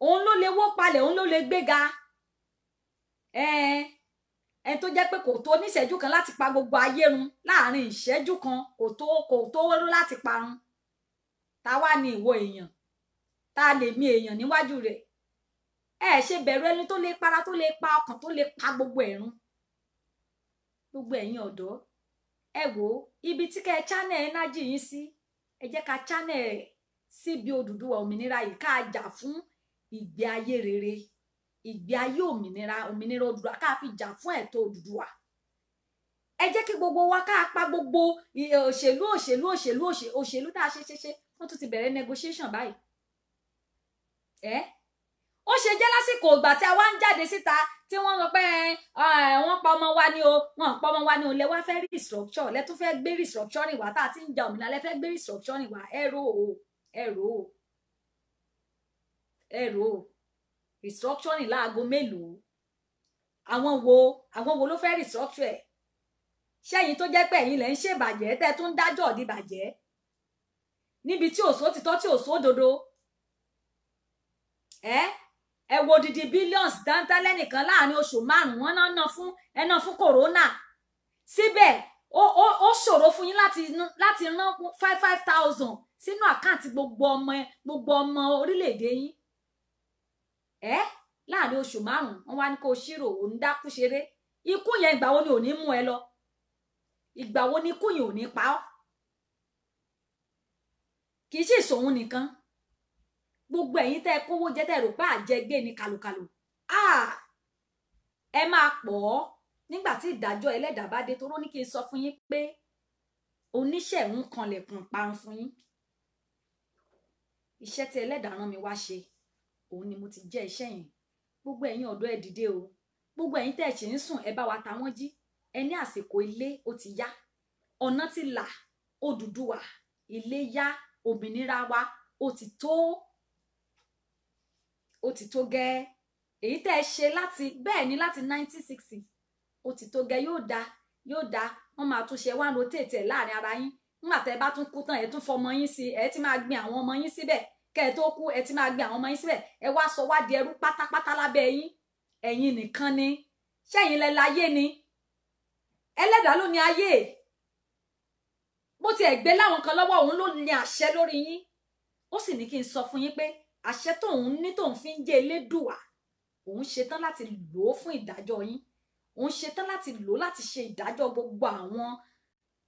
òun ló lè wó palẹ̀, òun ló lè gbéga. Ẹn tó jẹ́ pé kò tó níṣẹ́jú kan láti pa gbogbo ayé run láàrin ìṣẹ́jú kan, kò tó láti parun. Ta wá ní ìwọ èèyàn, ta lè mi èèyàn níwájú rẹ̀? Ẹ ṣe bẹ̀rù ẹni tó lè para, tó lè pa ọkàn, tó lè pa gbogbo ẹ̀run. Gbogbo ẹ̀yin ọ̀dọ́, ẹ wò ó, ibi tí kẹ́ ẹ channel energy yín sí, ẹ jẹ́ ká channel ẹ̀ síbi Odùduwà òmìnira yìí, ká jà fún ìgbé ayé rere, ìgbé ayé òmìnira, òmìnira Odùduwà, ká fi jà fún ẹ̀tọ́ Odùduwà. Ẹ jẹ́ kí gbogbo wa ká pa gbogbo òṣèlú òṣèlú òṣèlú òṣèlú tá a ṣe ṣe ṣe, wọ́n tún ti bẹ̀rẹ̀ negotiation báyìí. Ẹ ó ṣe jẹ́ lásìkò ìgbà tí a wá ń jáde síta tí wọ́n sọ pé wọ́n pa ọmọ wa ni o, wọ́n pa ọmọ wa ni o, lẹ wá fẹ́ restructure, lẹ tún fẹ́ gbé restructuring wá, tá a ti ń ja òmìnira lẹ fẹ́ gbé restructuring wá. Ẹ rò ó, ẹ rò ó, ẹ rò ó. Restructuring láago mélòó? Àwọn wo ló fẹ́ restructure ẹ̀? Ṣẹ́yìn tó jẹ́ pé ẹ̀yin lẹ ń ṣèbàjẹ́, tẹ́ tún ń dájọ́ ìdìbàjẹ́ níbi tí òṣó ti tọ́, tí òṣó dodo. Ẹ wo odidi billions dáńtá lẹ́nìkan láàrin oṣù márùn-ún, wọ́n náà ná fún ẹ ná fún corona. Síbẹ̀ ó ṣòro fún yín láti rán 5,000 sínú àkáǹtì gbogbo ọmọ orílẹ̀-èdè yín. Ẹ láàrin oṣù márùn-ún, wọ́n wá ní kó ṣírò, òun dákú ṣeré. Ikú yẹn ìgbà wo ni ò ní mú ẹ lọ? Ìgbà wo ni ikú yẹn ò ní pa ọ́? Kì í sì ṣòun nìkan. Gbogbo ẹ̀yin tẹ́ kówó jẹ tẹ́ rò pé àjẹgbé ni kàlùkàlù, ẹ máa pọ̀ ọ́ nígbà tí ìdájọ́ ẹlẹ́dàá bá dé. Toró ní kí n sọ fún yín pé oníṣẹ́ ń kanlẹ̀kùn parun fún yín. Iṣẹ́ tí ẹlẹ́dàá rán mi wá ṣe, òun ni mo ti jẹ́ iṣẹ́ yẹn. Gbogbo ẹ̀yin ọ̀dọ́ ẹ dìde o. Gbogbo ẹ̀yin tẹ́ ẹ ṣì ń sùn, ẹ bá wa ta wọ́n jí. Ẹ ní àsìkò ilé ó ti yá, ọ̀nà ti là, Odùduwà ilé yá, òmìnira wa ó ti tó, ó ti tó gẹ́. Èyí tẹ́ ẹ ṣe láti bẹ́ẹ̀ ni láti 1960 ó ti tó gẹ́. Yóò da, yóò da. Wọ́n máa tún ṣe wá ń rotate ẹ̀ láàrin ara yín. Nígbà tẹ́ ẹ bá tún kú tán, ẹ tún fọmọ yín sí, ẹ ti máa gbin àwọn ọmọ yín síbẹ̀. Kẹ́ ẹ tó kú, ẹ ti máa gbin àwọn ọmọ yín síbẹ̀. Ẹ wá sọ wá di ẹrú pátápátá lábẹ́ yín. Ẹ̀yin nìkan ni, ṣẹ́yìn lẹ láyé ni? Ẹlẹ́dàá ló ní ayé. Bó tiẹ̀ gbé láwọn kan lọ́wọ́, òun ló ní àṣẹ lórí yín. Ó sì ní kí n sọ fún yín pé àṣẹ tóun ní tóun fi ń jẹ́ Elédùà, òun ṣetán láti lò ó fún ìdájọ́ yín. Òun ṣetán láti lò ó láti ṣe ìdájọ́ gbogbo àwọn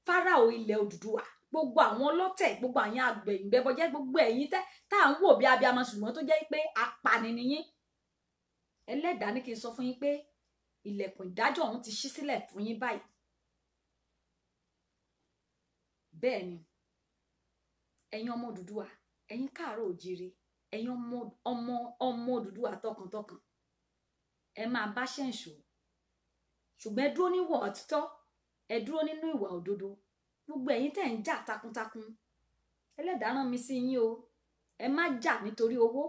Fáráò ilẹ̀ Odùduwà, gbogbo àwọn ọlọ́tẹ̀, gbogbo àwọn àgbẹ̀yìnbẹ́bọjẹ́, gbogbo ẹ̀yin tẹ́ tá à ń wò bí abiyamọ ṣùgbọ́n tó jẹ́ pé apani ni yín. Ẹlẹ́dàá ní kí n sọ fún yín pé ilẹ̀kùn ìdájọ́ òun ti ṣí sílẹ̀ fún yín báyìí. Bẹ́ẹ̀ ni, ẹ̀yin ọmọ Odùduwà, ẹ̀yin káàárọ̀ òjíire, ẹ̀yin ọmọ ọmọ ọmọ Odùduwà tọkàntọkàn, ẹ máa bá ṣẹ̀ǹṣò, ṣùgbọ́n ẹ dúró níwọ̀ òtítọ́, ẹ dúró nínú ìwà òdodo. Gbogbo ẹ̀yin tẹ́ ń jà takuntakun, ẹlẹ́dàá rán mi sí yín o. Ẹ má jà nítorí owó,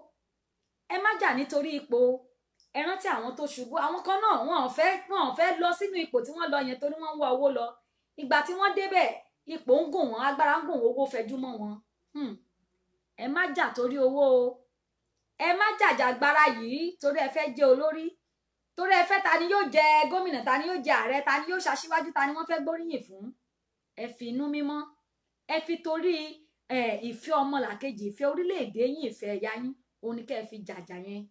ẹ má jà nítorí ipò. Ẹ rántí àwọn tó ṣubú, àwọn kan náà wọn ò fẹ́ lọ sínú ipò tí wọ́n lọ yẹn torí wọ́n ń wá owó lọ. Ìgbà tí wọ́n débẹ̀, ipò ń gùn wọ́n, agbára ń gùn wọ́n, owó fẹjú mọ́ wọn. Ẹ má jà torí owó o. Ẹ má jàjàgbara yìí torí ẹ fẹ́ jẹ́ olórí, torí ẹ fẹ́ ta ni yóò jẹ gómìnà, ta ni yóò jẹ ààrẹ, ta ni yóò ṣaṣíwájú, ta ni wọ́n fẹ́ gbóríyìn fún. Ẹ fi inú mímọ́, ẹ fi torí ìfẹ́ ọmọlàkejì, ìfẹ́ orílẹ̀-èdè yín, ìfẹ́ ẹ̀yà yín, òun ni kẹ́ ẹ fi jàjà yẹn.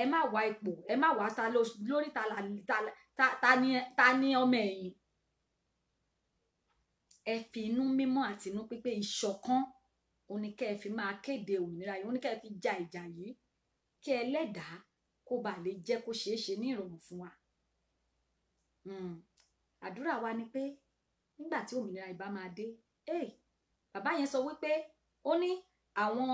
Ẹ má wá ipò, ẹ má wá ta lórí, ta ni ọmọ ẹ̀yìn. Ẹ fi inú mímọ́ àti inú pípé, ìṣọ̀kan, òun ni kẹ́ ẹ fi máa kéde òmìnira yìí, òun ni kẹ́ ẹ fi ja ìjà yìí, kí ẹlẹ́dàá kó bàa lè jẹ́ kó ṣeé ṣe ní ìrọ̀rùn fún wa. Àdúrà wa ni pé nígbà tí òmìnira ìbá máa dé, bàbá yẹn sọ wípé ó ní àwọn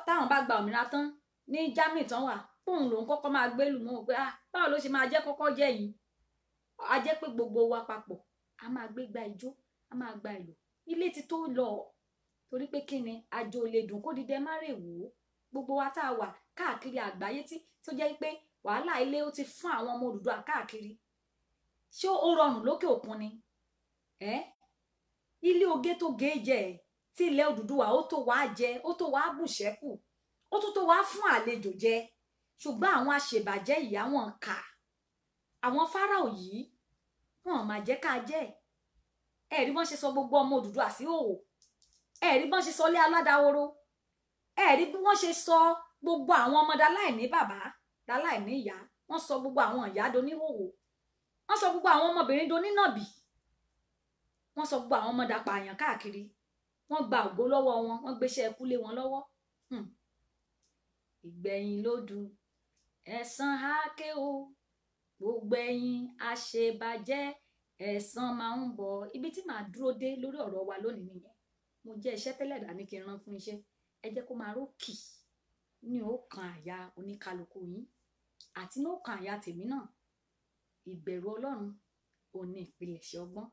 táwọn bá gba òmìnira tán ní Germany tán wà, póun lòun kọ́kọ́ máa gbé lù mọ́ pé báwo ló ṣe máa jẹ́ kọ́kọ́ jẹ́ yìí. A jẹ́ pé gbogbo wa papọ̀ a máa gbé gba ijó, a máa gba ìlú, ilé ti tó lọ. Torí pé kí ni, àjò lè dùn kó dídẹ má rè wò ó. Gbogbo wa tá a wà káàkiri àgbáyé tí tó jẹ́ pé wàhálà ilé ó ti fún àwọn ọmọ Odùduwà káàkiri, ṣé ó rọrùn lókè òkun ni? Ilé oge tó gé jẹ tí ilẹ̀ Odùduwà ó tó wàá jẹ, ó tó wàá bùṣẹ́kù, ó tó tó wàá fún àlejò jẹ. Ṣùgbọ́n àwọn àṣebàjẹ́ ìyá wọn kà, àwọn Fáráò yìí wọn máa jẹ́ ká jẹ́. Ẹ rí bọ́n ṣe sọ gbogbo ọmọ Odùduwà sí òwò, ẹ rí bọ́n ṣe sọ ilé aládàáworo, ẹ rí bí wọ́n ṣe sọ gbogbo àwọn ọmọ daláìní bàbá, daláìní ìyá, wọ́n sọ gbogbo àwọn ìyá doníhòhò, wọ́n sọ gbogbo àwọn ọmọbìnrin donínàbì, wọ́n sọ gbogbo àwọn ọmọ dapààyàn káàkiri, wọ́n gba ògo lọ́wọ́ wọn, wọ́n gbéṣẹ́ ẹkú lé wọn lọ́wọ́. Ìgbẹ̀yìn ló dùn, ẹ̀san á ké o. Gbogbo ẹ̀yin àṣebàjẹ́, ẹ̀san máa ń bọ̀. Ibi tí màá dúró dé lórí ọ̀rọ̀ wa lónìí nìyẹn. Mo jẹ́ iṣẹ́ tẹ́lẹ̀ dá ní kí n rán fún iṣẹ́. Ẹ jẹ́ kó máa rókì ní ọkàn àyà oníkálukú yín àti ní ọkàn àyà tèmi náà. Ìbẹ̀rù Ọlọ́run ò ní ìpilẹ̀ṣẹ̀ ọgbọ́n.